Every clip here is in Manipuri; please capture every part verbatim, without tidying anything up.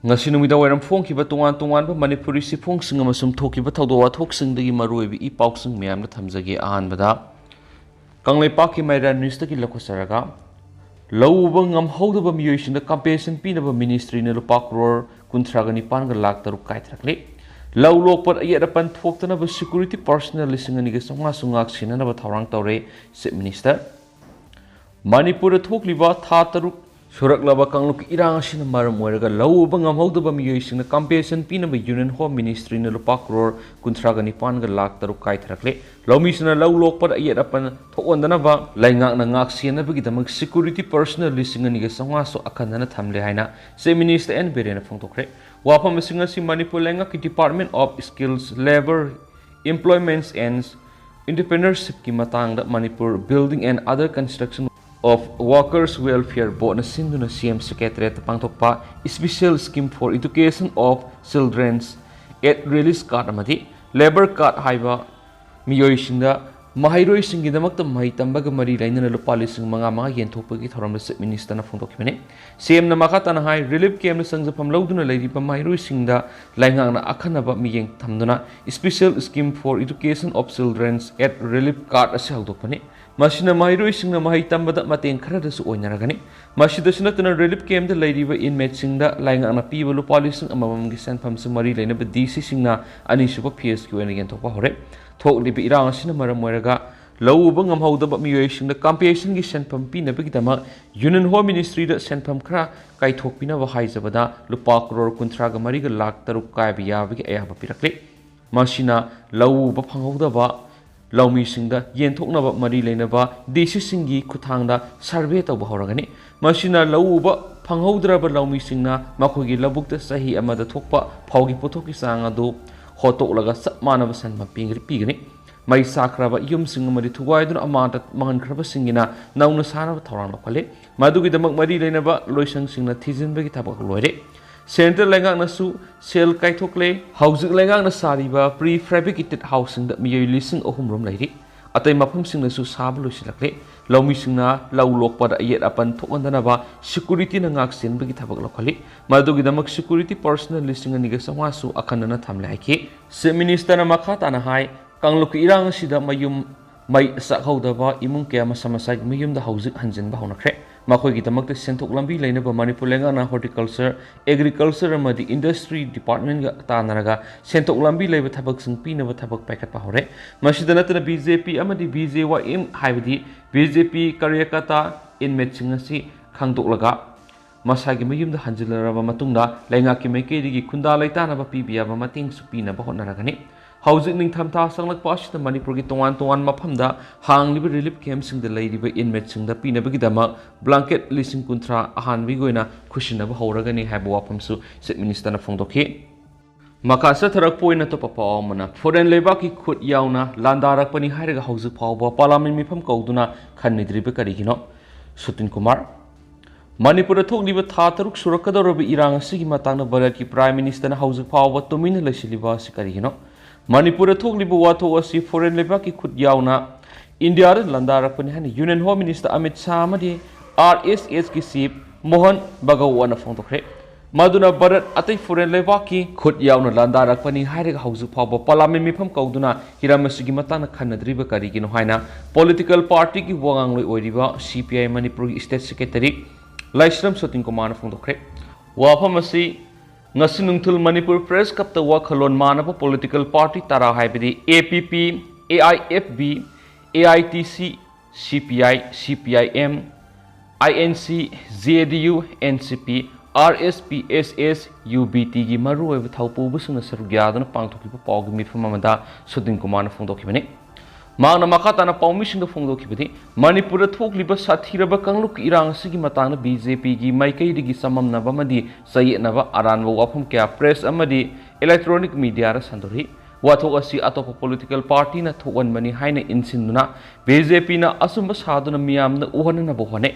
ꯉꯁꯤ ꯅꯨꯃꯤꯗꯥꯡ ꯋꯥꯏꯔꯝ ꯐꯣꯡꯈꯤꯕ ꯇꯣꯉꯥꯟ ꯇꯣꯉꯥꯟꯕ ꯃꯅꯤꯄꯨꯔꯤ ꯁꯤꯐꯣꯡꯁꯤꯡ ꯑꯃꯁꯨꯡ ꯊꯣꯛꯈꯤꯕ ꯊꯧꯗꯣꯛ ꯋꯥꯊꯣꯛꯁꯤꯡꯗꯒꯤ ꯃꯔꯨꯑꯣꯏꯕ ꯏ ꯄꯥꯎꯁꯤꯡ ꯃꯌꯥꯝꯗ ꯊꯝꯖꯒꯦ꯫ ꯑꯍꯥꯟꯕꯗ, ꯀꯪꯂꯩꯄꯥꯛꯀꯤ ꯃꯩꯔꯥ ꯅ꯭ꯌꯨꯁꯇꯒꯤ ꯂꯧꯈꯠꯆꯔꯒ, ꯂꯧ ꯎꯕ ꯉꯝꯍꯧꯗꯕ ꯃꯤꯑꯣꯏꯁꯤꯡꯗ ꯀꯝꯄꯦꯟꯁꯦꯁꯟ ꯄꯤꯅꯕ ꯃꯤꯅꯤꯁꯇ꯭ꯔꯤꯅ ꯂꯨꯄꯥ ꯀ꯭ꯔꯣꯔ ꯀꯨꯟꯊ꯭ꯔꯥꯒ ꯅꯤꯄꯥꯟꯒ ꯂꯥꯈ ꯇꯔꯨꯛ ꯀꯥꯏꯊꯔꯛꯂꯤ꯫ ꯂꯧ ꯂꯣꯛꯄꯗ ꯑꯌꯦꯠ ꯑꯄꯟ ꯊꯣꯛꯇꯅꯕ ꯁꯦꯀ꯭ꯌꯨꯔꯤꯇꯤ ꯄꯔꯁꯅꯦꯜ ꯂꯤꯁꯤꯡ ꯑꯅꯤꯒ ꯆꯥꯝꯃꯉꯥ ꯁꯨ ꯉꯥꯛ ꯁꯦꯟꯅꯅꯕ ꯊꯧꯔꯥꯡ ꯇꯧꯔꯦ, ꯆꯤꯐ ꯃꯤꯅꯤꯁꯇꯔ꯫ ꯃꯅꯤꯄꯨꯔꯗ ꯊꯣꯛꯂꯤꯕ ꯊꯥ ꯇꯔꯨꯛ ꯁꯨꯔꯛꯂꯕ ꯀꯥꯡꯂꯨꯞꯀꯤ ꯏꯔꯥꯡ ꯑꯁꯤꯅ ꯃꯔꯝ ꯑꯣꯏꯔꯒ ꯂꯧ ꯎꯕ ꯉꯝꯍꯧꯗꯕ ꯃꯤꯑꯣꯏꯁꯤꯡꯅ ꯀꯝꯄꯦꯟꯁꯦꯁꯟ ꯄꯤꯅꯕ ꯌꯨꯅꯤꯌꯟ ꯍꯣꯝ ꯃꯤꯅꯤꯁꯇ꯭ꯔꯤꯅ ꯂꯨꯄꯥ ꯀ꯭ꯔꯣꯔ ꯀꯨꯟꯊ꯭ꯔꯥꯒ ꯅꯤꯄꯥꯟꯒ ꯂꯥꯈ ꯇꯔꯨꯛ ꯀꯥꯏꯊꯔꯛꯂꯦ꯫ ꯂꯧꯃꯤꯁꯤꯡꯅ ꯂꯧ ꯂꯣꯛꯄꯗ ꯑꯌꯦꯠ ꯑꯄꯟ ꯊꯣꯛꯍꯟꯗꯅꯕ ꯂꯩꯉꯥꯛꯅ ꯉꯥꯛ ꯁꯦꯟꯅꯕꯒꯤꯗꯃꯛ ꯁꯦꯀ꯭ꯌꯨꯔꯤꯇꯤ ꯄꯔꯁꯅꯦꯜ ꯂꯤꯁꯤꯡ ꯑꯅꯤꯒ ꯆꯥꯝꯃꯉꯥꯁꯨ ꯑꯈꯟꯅꯅ ꯊꯝꯂꯦ ꯍꯥꯏꯅ ꯆꯤꯐ ꯃꯤꯅꯤꯁꯇꯔ ꯑꯦꯟ ꯕꯤꯔꯦꯟꯅ ꯐꯣꯡꯗꯣꯛꯈ꯭ꯔꯦ꯫ ꯋꯥꯐꯝ ꯑꯁꯤꯡ ꯑꯁꯤ ꯃꯅꯤꯄꯨꯔ ꯂꯩꯉꯥꯛꯀꯤ department of skills, labour, employments and ꯑꯦꯟꯇꯔꯄ꯭ꯔꯤꯅꯔꯁꯤꯞꯀꯤ ꯃꯇꯥꯡꯗ Manipur building and other construction of workers welfare ꯕꯣꯔꯗꯅ ꯁꯤꯟꯗꯨꯅ ꯁꯤ ꯑꯦꯝ ꯁꯦꯀ꯭ꯔꯦꯇꯔꯤꯌꯦꯠꯇ ꯄꯥꯡꯊꯣꯛꯄ Special Scheme for Education of Children's at Relief card ꯑꯃꯗꯤ ꯂꯦꯕꯔ ꯀꯥꯔꯗ ꯍꯥꯏꯕ ꯃꯤꯑꯣꯏꯁꯤꯡꯗ ꯃꯍꯩꯔꯣꯏꯁꯤꯡꯒꯤꯗꯃꯛꯇ ꯃꯍꯩ ꯇꯝꯕꯒ ꯃꯔꯤ ꯂꯩꯅꯅ ꯂꯨꯄꯥ ꯂꯤꯁꯤꯡ ꯃꯉꯥ ꯃꯉꯥ ꯌꯦꯟꯊꯣꯛꯄꯒꯤ ꯊꯧꯔꯝꯗ ꯆꯤꯐ ꯃꯤꯅꯤꯁꯇꯔꯅ ꯐꯣꯡꯗꯣꯛꯈꯤꯕꯅꯤ꯫ ꯁꯤ ꯑꯦꯝꯅ ꯃꯈꯥ ꯇꯥꯅ ꯍꯥꯏ, ꯔꯤꯂꯤꯐ ꯀꯦꯝꯞꯇ ꯆꯪꯖꯐꯝ ꯂꯧꯗꯨꯅ ꯂꯩꯔꯤꯕ ꯃꯍꯩꯔꯣꯏꯁꯤꯡꯗ ꯂꯩꯉꯥꯛꯅ ꯑꯈꯟꯅꯕ ꯃꯤꯠꯌꯦꯡ ꯊꯝꯗꯨꯅ Special Scheme for Education of Children's at Relief card ꯑꯁꯤ ꯍꯧꯗꯣꯛꯄꯅꯤ꯫ ꯃꯁꯤꯅ ꯃꯍꯩꯔꯣꯏꯁꯤꯡꯅ ꯃꯍꯩ ꯇꯝꯕꯗ ꯃꯇꯦꯡ ꯈꯔꯗꯁꯨ ꯑꯣꯏꯅꯔꯒꯅꯤ꯫ ꯃꯁꯤꯗꯁꯨ ꯅꯠꯇꯅ ꯔꯤꯂꯤꯐ ꯀꯦꯝꯞꯇ ꯂꯩꯔꯤꯕ ꯏꯟꯃꯦꯠꯁꯤꯡꯗ ꯂꯩꯉꯥꯛꯅ ꯄꯤꯕ ꯂꯨꯄꯥ ꯂꯤꯁꯤꯡ ꯑꯃꯃꯝꯒꯤ ꯁꯦꯟꯐꯝꯁꯨ ꯃꯔꯤ ꯂꯩꯅꯕ ꯗꯤ ꯁꯤꯁꯤꯡꯅ ꯑꯅꯤꯁꯨꯕ ꯐꯦꯖꯀꯤ ꯑꯣꯏꯅ ꯌꯦꯟꯊꯣꯛꯄ ꯍꯧꯔꯦ꯫ ꯊꯣꯛꯂꯤꯕ ꯏꯔꯥꯡ ꯑꯁꯤꯅ ꯃꯔꯝ ꯑꯣꯏꯔꯒ ꯂꯧ ꯎꯕ ꯉꯝꯍꯧꯗꯕ ꯃꯤꯑꯣꯏꯁꯤꯡꯗ ꯀꯝꯄꯦꯟꯁꯦꯁꯟꯒꯤ ꯁꯦꯟꯐꯝ ꯄꯤꯅꯕꯒꯤꯗꯃꯛ ꯌꯨꯅꯤꯌꯟ ꯍꯣꯝ ꯃꯤꯅꯤꯁꯇ꯭ꯔꯤꯗ ꯁꯦꯟꯐꯝ ꯈꯔ ꯀꯥꯏꯊꯣꯛꯄꯤꯅꯕ ꯍꯥꯏꯖꯕꯗ ꯂꯨꯄꯥ ꯀ꯭ꯔꯣꯔ ꯀꯨꯟꯊ꯭ꯔꯥꯒ ꯃꯔꯤꯒ ꯂꯥꯈ ꯇꯔꯨꯛ ꯀꯥꯏꯕ ꯌꯥꯕꯒꯤ ꯑꯌꯥꯕ ꯄꯤꯔꯛꯂꯤ꯫ ꯃꯁꯤꯅ ꯂꯧ ꯎꯕ ꯐꯪꯍꯧꯗꯕ ꯂꯧꯃꯤꯁꯤꯡꯗ ꯌꯦꯟꯊꯣꯛꯅꯕ ꯃꯔꯤ ꯂꯩꯅꯕ ꯗꯤ ꯁꯤꯁꯤꯡꯒꯤ ꯈꯨꯠꯊꯥꯡꯗ ꯁꯔꯚꯦ ꯇꯧꯕ ꯍꯧꯔꯒꯅꯤ꯫ ꯃꯁꯤꯅ ꯂꯧ ꯎꯕ ꯐꯪꯍꯧꯗ꯭ꯔꯕ ꯂꯧꯃꯤꯁꯤꯡꯅ ꯃꯈꯣꯏꯒꯤ ꯂꯧꯕꯨꯛꯇ ꯆꯍꯤ ꯑꯃꯗ ꯊꯣꯛꯄ ꯐꯧꯒꯤ ꯄꯣꯠꯊꯣꯛꯀꯤ ꯆꯥꯡ ꯑꯗꯨ ꯍꯣꯠꯇꯣꯛꯂꯒ ꯆꯞ ꯃꯥꯟꯅꯕ ꯁꯦꯟꯐꯝ ꯄꯤ-, ꯄꯤꯒꯅꯤ꯫ ꯃꯩ ꯆꯥꯛꯈ꯭ꯔꯕ ꯌꯨꯝꯁꯤꯡ ꯑꯃꯗꯤ ꯊꯨꯒꯥꯏꯗꯨꯅ ꯑꯃꯥꯡꯗ ꯃꯥꯡꯍꯟꯈ꯭ꯔꯕꯁꯤꯡꯒꯤꯅ ꯅꯧꯅ ꯁꯥꯅꯕ ꯊꯧꯔꯥꯡ ꯂꯧꯈꯠꯂꯤ꯫ ꯃꯗꯨꯒꯤꯗꯃꯛ ꯃꯔꯤ ꯂꯩꯅꯕ ꯂꯣꯏꯁꯪꯁꯤꯡꯅ ꯊꯤꯖꯤꯟꯕꯒꯤ ꯊꯕꯛ ꯂꯣꯏꯔꯦ꯫ ꯁꯦꯟꯇ꯭ꯔꯦꯜ ꯂꯩꯉꯥꯛꯅꯁꯨ ꯁꯦꯜ ꯀꯥꯏꯊꯣꯛꯂꯦ꯫ ꯍꯧꯖꯤꯛ ꯂꯩꯉꯥꯛꯅ ꯁꯥꯔꯤꯕ pre fabricated house ꯁꯤꯡꯗ ꯃꯤꯑꯣꯏ ꯂꯤꯁꯤꯡ ꯑꯍꯨꯝ ꯔꯣꯝ ꯂꯩꯔꯤ꯫ ꯑꯇꯩ ꯃꯐꯝꯁꯤꯡꯗꯁꯨ ꯁꯥꯕ ꯂꯣꯏꯁꯤꯜꯂꯛꯂꯦ꯫ ꯂꯧꯃꯤꯁꯤꯡꯅ ꯂꯧ ꯂꯣꯛꯄꯗ ꯑꯌꯦꯠ ꯑꯄꯟ ꯊꯣꯛꯍꯟꯗꯅꯕ security ꯅ ꯉꯥꯛ ꯁꯦꯟꯕꯒꯤ ꯊꯕꯛ ꯂꯧꯈꯠꯂꯤ꯫ ꯃꯗꯨꯒꯤꯗꯃꯛ security personnel ꯂꯤꯁꯤꯡ ꯑꯅꯤꯒ ꯆꯥꯝꯃꯉꯥꯁꯨ ꯑꯈꯟꯅꯅ ꯊꯝꯂꯦ ꯍꯥꯏꯈꯤ꯫ Chief Minister ꯅ ꯃꯈꯥ ꯇꯥꯅ ꯍꯥꯏ, ꯀꯥꯡꯂꯨꯞꯀꯤ ꯏꯔꯥꯡ ꯑꯁꯤꯗ ꯃꯌꯨꯝ ꯃꯩ ꯆꯥꯛꯍꯧꯗꯕ ꯏꯃꯨꯡ ꯀꯌꯥ ꯃꯁꯥ ꯃꯁꯥꯒꯤ ꯃꯌꯨꯝꯗ ꯍꯧꯖꯤꯛ ꯍꯟꯖꯤꯟꯕ ꯍꯧꯅꯈ꯭ꯔꯦ꯫ ꯃꯈꯣꯏꯒꯤꯗꯃꯛꯇ ꯁꯦꯟꯊꯣꯛ ꯂꯝꯕꯤ ꯂꯩꯅꯕ ꯃꯅꯤꯄꯨꯔ ꯂꯩꯉꯥꯛꯅ horticulture, agriculture ꯑꯃꯗꯤ industry department ꯒ ꯇꯥꯟꯅꯔꯒ ꯁꯦꯟꯊꯣꯛ ꯂꯝꯕꯤ ꯂꯩꯕ ꯊꯕꯛꯁꯤꯡ ꯄꯤꯅꯕ ꯊꯕꯛ ꯄꯥꯏꯈꯠꯄ ꯍꯧꯔꯦ꯫ ꯃꯁꯤꯗ ꯅꯠꯇꯅ BJP ꯑꯃꯗꯤ BJYM ꯍꯥꯏꯕꯗꯤ BJP Karyakata inmate ꯁꯤꯡ ꯑꯁꯤ ꯈꯪꯗꯣꯛꯂꯒ ꯃꯁꯥꯒꯤ ꯃꯌꯨꯝꯗ ꯍꯟꯖꯤꯜꯂꯔꯕ ꯃꯇꯨꯡꯗ ꯂꯩꯉꯥꯛꯀꯤ ꯃꯥꯏꯀꯩꯗꯒꯤ ꯈꯨꯟꯗꯥ ꯂꯩꯇꯥꯅꯕ ꯄꯤꯕ ꯌꯥꯕ ꯃꯇꯦꯡꯁꯨ ꯄꯤꯅꯕ ꯍꯣꯠꯅꯔꯒꯅꯤ꯫ ꯍꯧꯖꯤꯛ ꯅꯤꯡꯊꯝꯊꯥ ꯆꯪꯂꯛꯄ ꯑꯁꯤꯗ ꯃꯅꯤꯄꯨꯔꯒꯤ ꯇꯣꯉꯥꯟ ꯇꯣꯉꯥꯟꯕ ꯃꯐꯝꯗ ꯍꯥꯡꯂꯤꯕ relief camp ꯁꯤꯡꯗ ꯂꯩꯔꯤꯕ inmate ꯁꯤꯡꯗ ꯄꯤꯅꯕꯒꯤꯗꯃꯛ blanket ꯂꯤꯁꯤꯡ ꯀꯨꯟꯊ꯭ꯔꯥ ꯑꯍꯥꯟꯕꯒꯤ ꯑꯣꯏꯅ ꯈꯨꯠꯁꯤꯟꯅꯕ ꯍꯧꯔꯒꯅꯤ ꯍꯥꯏꯕ ꯋꯥꯐꯝꯁꯨ Chief Minister ꯅ ꯐꯣꯡꯗꯣꯛꯈꯤ꯫ ꯃꯈꯥ ꯆꯠꯊꯔꯛꯄ ꯑꯣꯏꯅ ꯑꯇꯣꯞꯄ ꯄꯥꯎ ꯑꯃꯅ, foreign ꯂꯩꯕꯥꯛꯀꯤ ꯈꯨꯠ ꯌꯥꯎꯅ ꯂꯥꯟꯗꯥꯔꯛꯄꯅꯤ ꯍꯥꯏꯔꯒ ꯍꯧꯖꯤꯛ ꯐꯥꯎꯕ Parliament ꯃꯤꯐꯝ ꯀꯧꯗꯨꯅ ꯈꯟꯅꯗ꯭ꯔꯤꯕ ꯀꯔꯤꯒꯤꯅꯣ? ꯁꯨꯇꯤꯟ ꯀꯨꯃꯥꯔ꯫ ꯃꯅꯤꯄꯨꯔꯗ ꯊꯣꯛꯂꯤꯕ ꯊꯥ ꯇꯔꯨꯛ ꯁꯨꯔꯛꯀꯗꯧꯔꯕ ꯏꯔꯥꯡ ꯑꯁꯤꯒꯤ ꯃꯇꯥꯡꯗ ꯚꯥꯔꯠꯀꯤ Prime Minister ꯅ ꯍꯧꯖꯤꯛ ꯐꯥꯎꯕ ꯇꯨꯃꯤꯟꯅ ꯂꯩꯁꯤꯜꯂꯤꯕ ꯑꯁꯤ ꯀꯔꯤꯒꯤꯅꯣ? ꯃꯅꯤꯄꯨꯔꯗ ꯊꯣꯛꯂꯤꯕ ꯋꯥꯊꯣꯛ ꯑꯁꯤ foreign ꯂꯩꯕꯥꯛꯀꯤ ꯈꯨꯠ ꯌꯥꯎꯅ ꯏꯟꯗꯤꯌꯥꯗ ꯂꯥꯟꯗꯥꯔꯛꯄꯅꯤ ꯍꯥꯏꯅ Union Home Minister Amit Shah ꯑꯃꯗꯤ RSS ꯀꯤ chief ꯃꯣꯍꯟ ꯚꯒꯋꯥꯟꯅ ꯐꯣꯡꯗꯣꯛꯈ꯭ꯔꯦ꯫ ꯃꯗꯨꯅ ꯚꯥꯔꯠ ꯑꯇꯩ foreign ꯂꯩꯕꯥꯛꯀꯤ ꯈꯨꯠ ꯌꯥꯎꯅ ꯂꯥꯟꯗꯥꯔꯛꯄꯅꯤ ꯍꯥꯏꯔꯒ ꯍꯧꯖꯤꯛ ꯐꯥꯎꯕ Parliament ꯃꯤꯐꯝ ꯀꯧꯗꯨꯅ ꯍꯤꯔꯝ ꯑꯁꯤꯒꯤ ꯃꯇꯥꯡꯗ ꯈꯟꯅꯗ꯭ꯔꯤꯕ ꯀꯔꯤꯒꯤꯅꯣ ꯍꯥꯏꯅ political party ꯒꯤ ꯋꯥꯉꯥꯡꯂꯣꯏ ꯑꯣꯏꯔꯤꯕ CPI ꯃꯅꯤꯄꯨꯔꯒꯤ state secretary ꯂꯥꯏꯁ꯭ꯔꯝ ꯁꯣꯇꯤꯟ ꯀꯨꯃꯥꯔꯅ ꯐꯣꯡꯗꯣꯛꯈ꯭ꯔꯦ꯫ ꯋꯥꯐꯝ ꯑꯁꯤ ꯉꯁꯤ ꯅꯨꯡꯊꯤꯜ ꯃꯅꯤꯄꯨꯔ Press Club ꯇ ꯋꯥꯈꯜꯂꯣꯟ ꯃꯥꯟꯅꯕ political party ꯇꯔꯥ ꯍꯥꯏꯕꯗꯤ APP, AIFB, AITC, CPI, CPIM, INC, JDU, NCP, RSPSS, UBT ꯒꯤ ꯃꯔꯨꯑꯣꯏꯕ ꯊꯧꯄꯨꯕꯁꯤꯡꯅ ꯁꯔꯨꯛ ꯌꯥꯗꯨꯅ ꯄꯥꯡꯊꯣꯛꯈꯤꯕ ꯄꯥꯎꯒꯤ ꯃꯤꯐꯝ ꯑꯃꯗ ꯁꯨꯇꯤꯟ ꯀꯨꯃꯥꯔꯅ ꯐꯣꯡꯗꯣꯛꯈꯤꯕꯅꯤ꯫ ꯃꯍꯥꯛꯅ ꯃꯈꯥ ꯇꯥꯅ ꯄꯥꯎꯃꯤꯁꯤꯡꯗ ꯐꯣꯡꯗꯣꯛꯈꯤꯕꯗꯤ, ꯃꯅꯤꯄꯨꯔꯗ ꯊꯣꯛꯂꯤꯕ ꯁꯥꯊꯤꯔꯕ ꯀꯥꯡꯂꯨꯞꯀꯤ ꯏꯔꯥꯡ ꯑꯁꯤꯒꯤ ꯃꯇꯥꯡꯗ BJP ꯒꯤ ꯃꯥꯏꯀꯩꯗꯒꯤ ꯆꯃꯝꯅꯕ ꯑꯃꯗꯤ ꯆꯌꯦꯠꯅꯕ ꯑꯔꯥꯟꯕ ꯋꯥꯐꯝ ꯀꯌꯥ press ꯑꯃꯗꯤ electronic media ꯗ ꯁꯟꯗꯣꯔꯛꯏ꯫ ꯋꯥꯊꯣꯛ ꯑꯁꯤ ꯑꯇꯣꯞꯄ political party ꯅ ꯊꯣꯛꯍꯟꯕꯅꯤ ꯍꯥꯏꯅ ꯏꯟꯁꯤꯟꯗꯨꯅ BJP ꯅ ꯑꯆꯨꯝꯕ ꯁꯥꯗꯨꯅ ꯃꯤꯌꯥꯝꯗ ꯎꯍꯟꯅꯅꯕ ꯍꯣꯠꯅꯩ꯫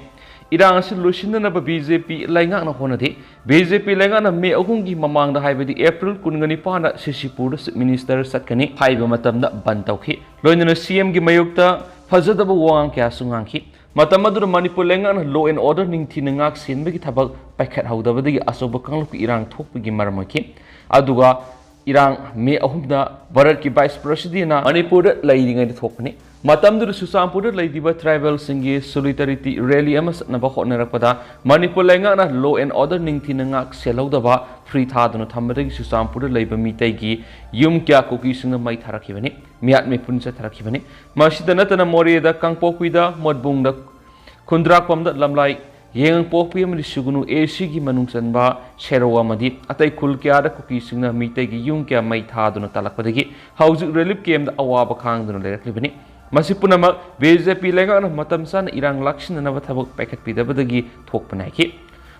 ꯏꯔꯥꯡ ꯑꯁꯤ ꯂꯣꯏꯁꯤꯟꯅꯅꯕ ꯕꯤ ꯖꯦ ꯄꯤ ꯂꯩꯉꯥꯛꯅ ꯍꯣꯠꯅꯗꯦ꯫ ꯕꯤ ꯖꯦ ꯄꯤ ꯂꯩꯉꯥꯛꯅ ꯃꯦ ꯑꯍꯨꯝꯒꯤ ꯃꯃꯥꯡꯗ, ꯍꯥꯏꯕꯗꯤ ꯑꯦꯄ꯭ꯔꯤꯜ ꯀꯨꯟꯒ ꯅꯤꯄꯥꯟꯗ ꯁꯤꯁꯤꯄꯨꯔꯗ Chief Minister ꯆꯠꯀꯅꯤ ꯍꯥꯏꯕ ꯃꯇꯝꯗ ꯕꯟ ꯇꯧꯈꯤ꯫ ꯂꯣꯏꯅꯅ ꯁꯤ ꯑꯦꯝꯒꯤ ꯃꯥꯌꯣꯛꯇ ꯐꯖꯗꯕ ꯋꯥꯉꯥꯡ ꯀꯌꯥꯁꯨ ꯉꯥꯡꯈꯤ꯫ ꯃꯇꯝ ꯑꯗꯨꯗ ꯃꯅꯤꯄꯨꯔ ꯂꯩꯉꯥꯛꯅ law and order ꯅꯤꯡꯊꯤꯅ ꯉꯥꯛ ꯁꯦꯟꯕꯒꯤ ꯊꯕꯛ ꯄꯥꯏꯈꯠꯍꯧꯗꯕꯗꯒꯤ ꯑꯆꯧꯕ ꯀꯥꯡꯂꯨꯞꯀꯤ ꯏꯔꯥꯡ ꯊꯣꯛꯄꯒꯤ ꯃꯔꯝ ꯑꯣꯏꯈꯤ꯫ ꯑꯗꯨꯒ ꯏꯔꯥꯡ ꯃꯦ ꯑꯍꯨꯝꯗ ꯚꯥꯔꯠꯀꯤ Vice Presidentꯅ ꯃꯅꯤꯄꯨꯔꯗ ꯂꯩꯔꯤꯉꯩꯗ ꯊꯣꯛꯄꯅꯤ꯫ ꯃꯇꯝꯗꯨꯗ ꯆꯨꯔꯆꯥꯟꯄꯨꯔꯗ ꯂꯩꯔꯤꯕ tribalꯁꯤꯡꯒꯤ solidarity rally ꯑꯃ ꯆꯠꯅꯕ ꯍꯣꯠꯅꯔꯛꯄꯗ ꯃꯅꯤꯄꯨꯔ ꯂꯩꯉꯥꯛꯅ law and order ꯅꯤꯡꯊꯤꯅ ꯉꯥꯛ ꯁꯦꯜꯍꯧꯗꯕ, ꯐ꯭ꯔꯤ ꯊꯥꯗꯨꯅ ꯊꯝꯕꯗꯒꯤ ꯆꯨꯔꯆꯥꯟꯄꯨꯔꯗ ꯂꯩꯕ ꯃꯤꯇꯩꯒꯤ ꯌꯨꯝ ꯀꯌꯥ ꯀꯨꯀꯤꯁꯤꯡꯅ ꯃꯩ ꯊꯥꯔꯛꯈꯤꯕꯅꯤ, ꯃꯤꯍꯥꯠ ꯃꯤꯄꯨꯟ ꯆꯠꯊꯔꯛꯈꯤꯕꯅꯤ꯫ ꯃꯁꯤꯗ ꯅꯠꯇꯅ ꯃꯣꯔꯦꯗ, ꯀꯥꯡꯄꯣꯛꯄꯤꯗ, ꯃꯣꯠꯕꯨꯡꯗ, ꯈꯨꯟꯗ꯭ꯔꯥꯛꯄꯝꯗ, ꯂꯝꯂꯥꯏ, ꯌꯦꯉꯥꯡꯄꯣꯛꯄꯤ ꯑꯃꯗꯤ ꯁꯨꯒꯅꯨ ꯑꯦ ꯁꯤꯒꯤ ꯃꯅꯨꯡ ꯆꯟꯕ ꯁꯦꯔꯧ ꯑꯃꯗꯤ ꯑꯇꯩ ꯈꯨꯜ ꯀꯌꯥꯗ ꯀꯨꯀꯤꯁꯤꯡꯅ ꯃꯤꯇꯩꯒꯤ ꯌꯨꯝ ꯀꯌꯥ ꯃꯩ ꯊꯥꯗꯨꯅ ꯇꯥꯜꯂꯛꯄꯗꯒꯤ ꯍꯧꯖꯤꯛ relief campꯇ ꯑꯋꯥꯕ ꯈꯥꯡꯗꯨꯅ ꯂꯩꯔꯛꯂꯤꯕꯅꯤ꯫ ꯃꯁꯤ ꯄꯨꯝꯅꯃꯛ ꯕꯤ ꯖꯦ ꯄꯤ ꯂꯩꯉꯥꯛꯅ ꯃꯇꯝ ꯆꯥꯅ ꯏꯔꯥꯡ ꯂꯥꯛꯁꯤꯟꯅꯅꯕ ꯊꯕꯛ ꯄꯥꯏꯈꯠꯄꯤꯗꯕꯗꯒꯤ ꯊꯣꯛꯄꯅꯤ ꯍꯥꯏꯈꯤ꯫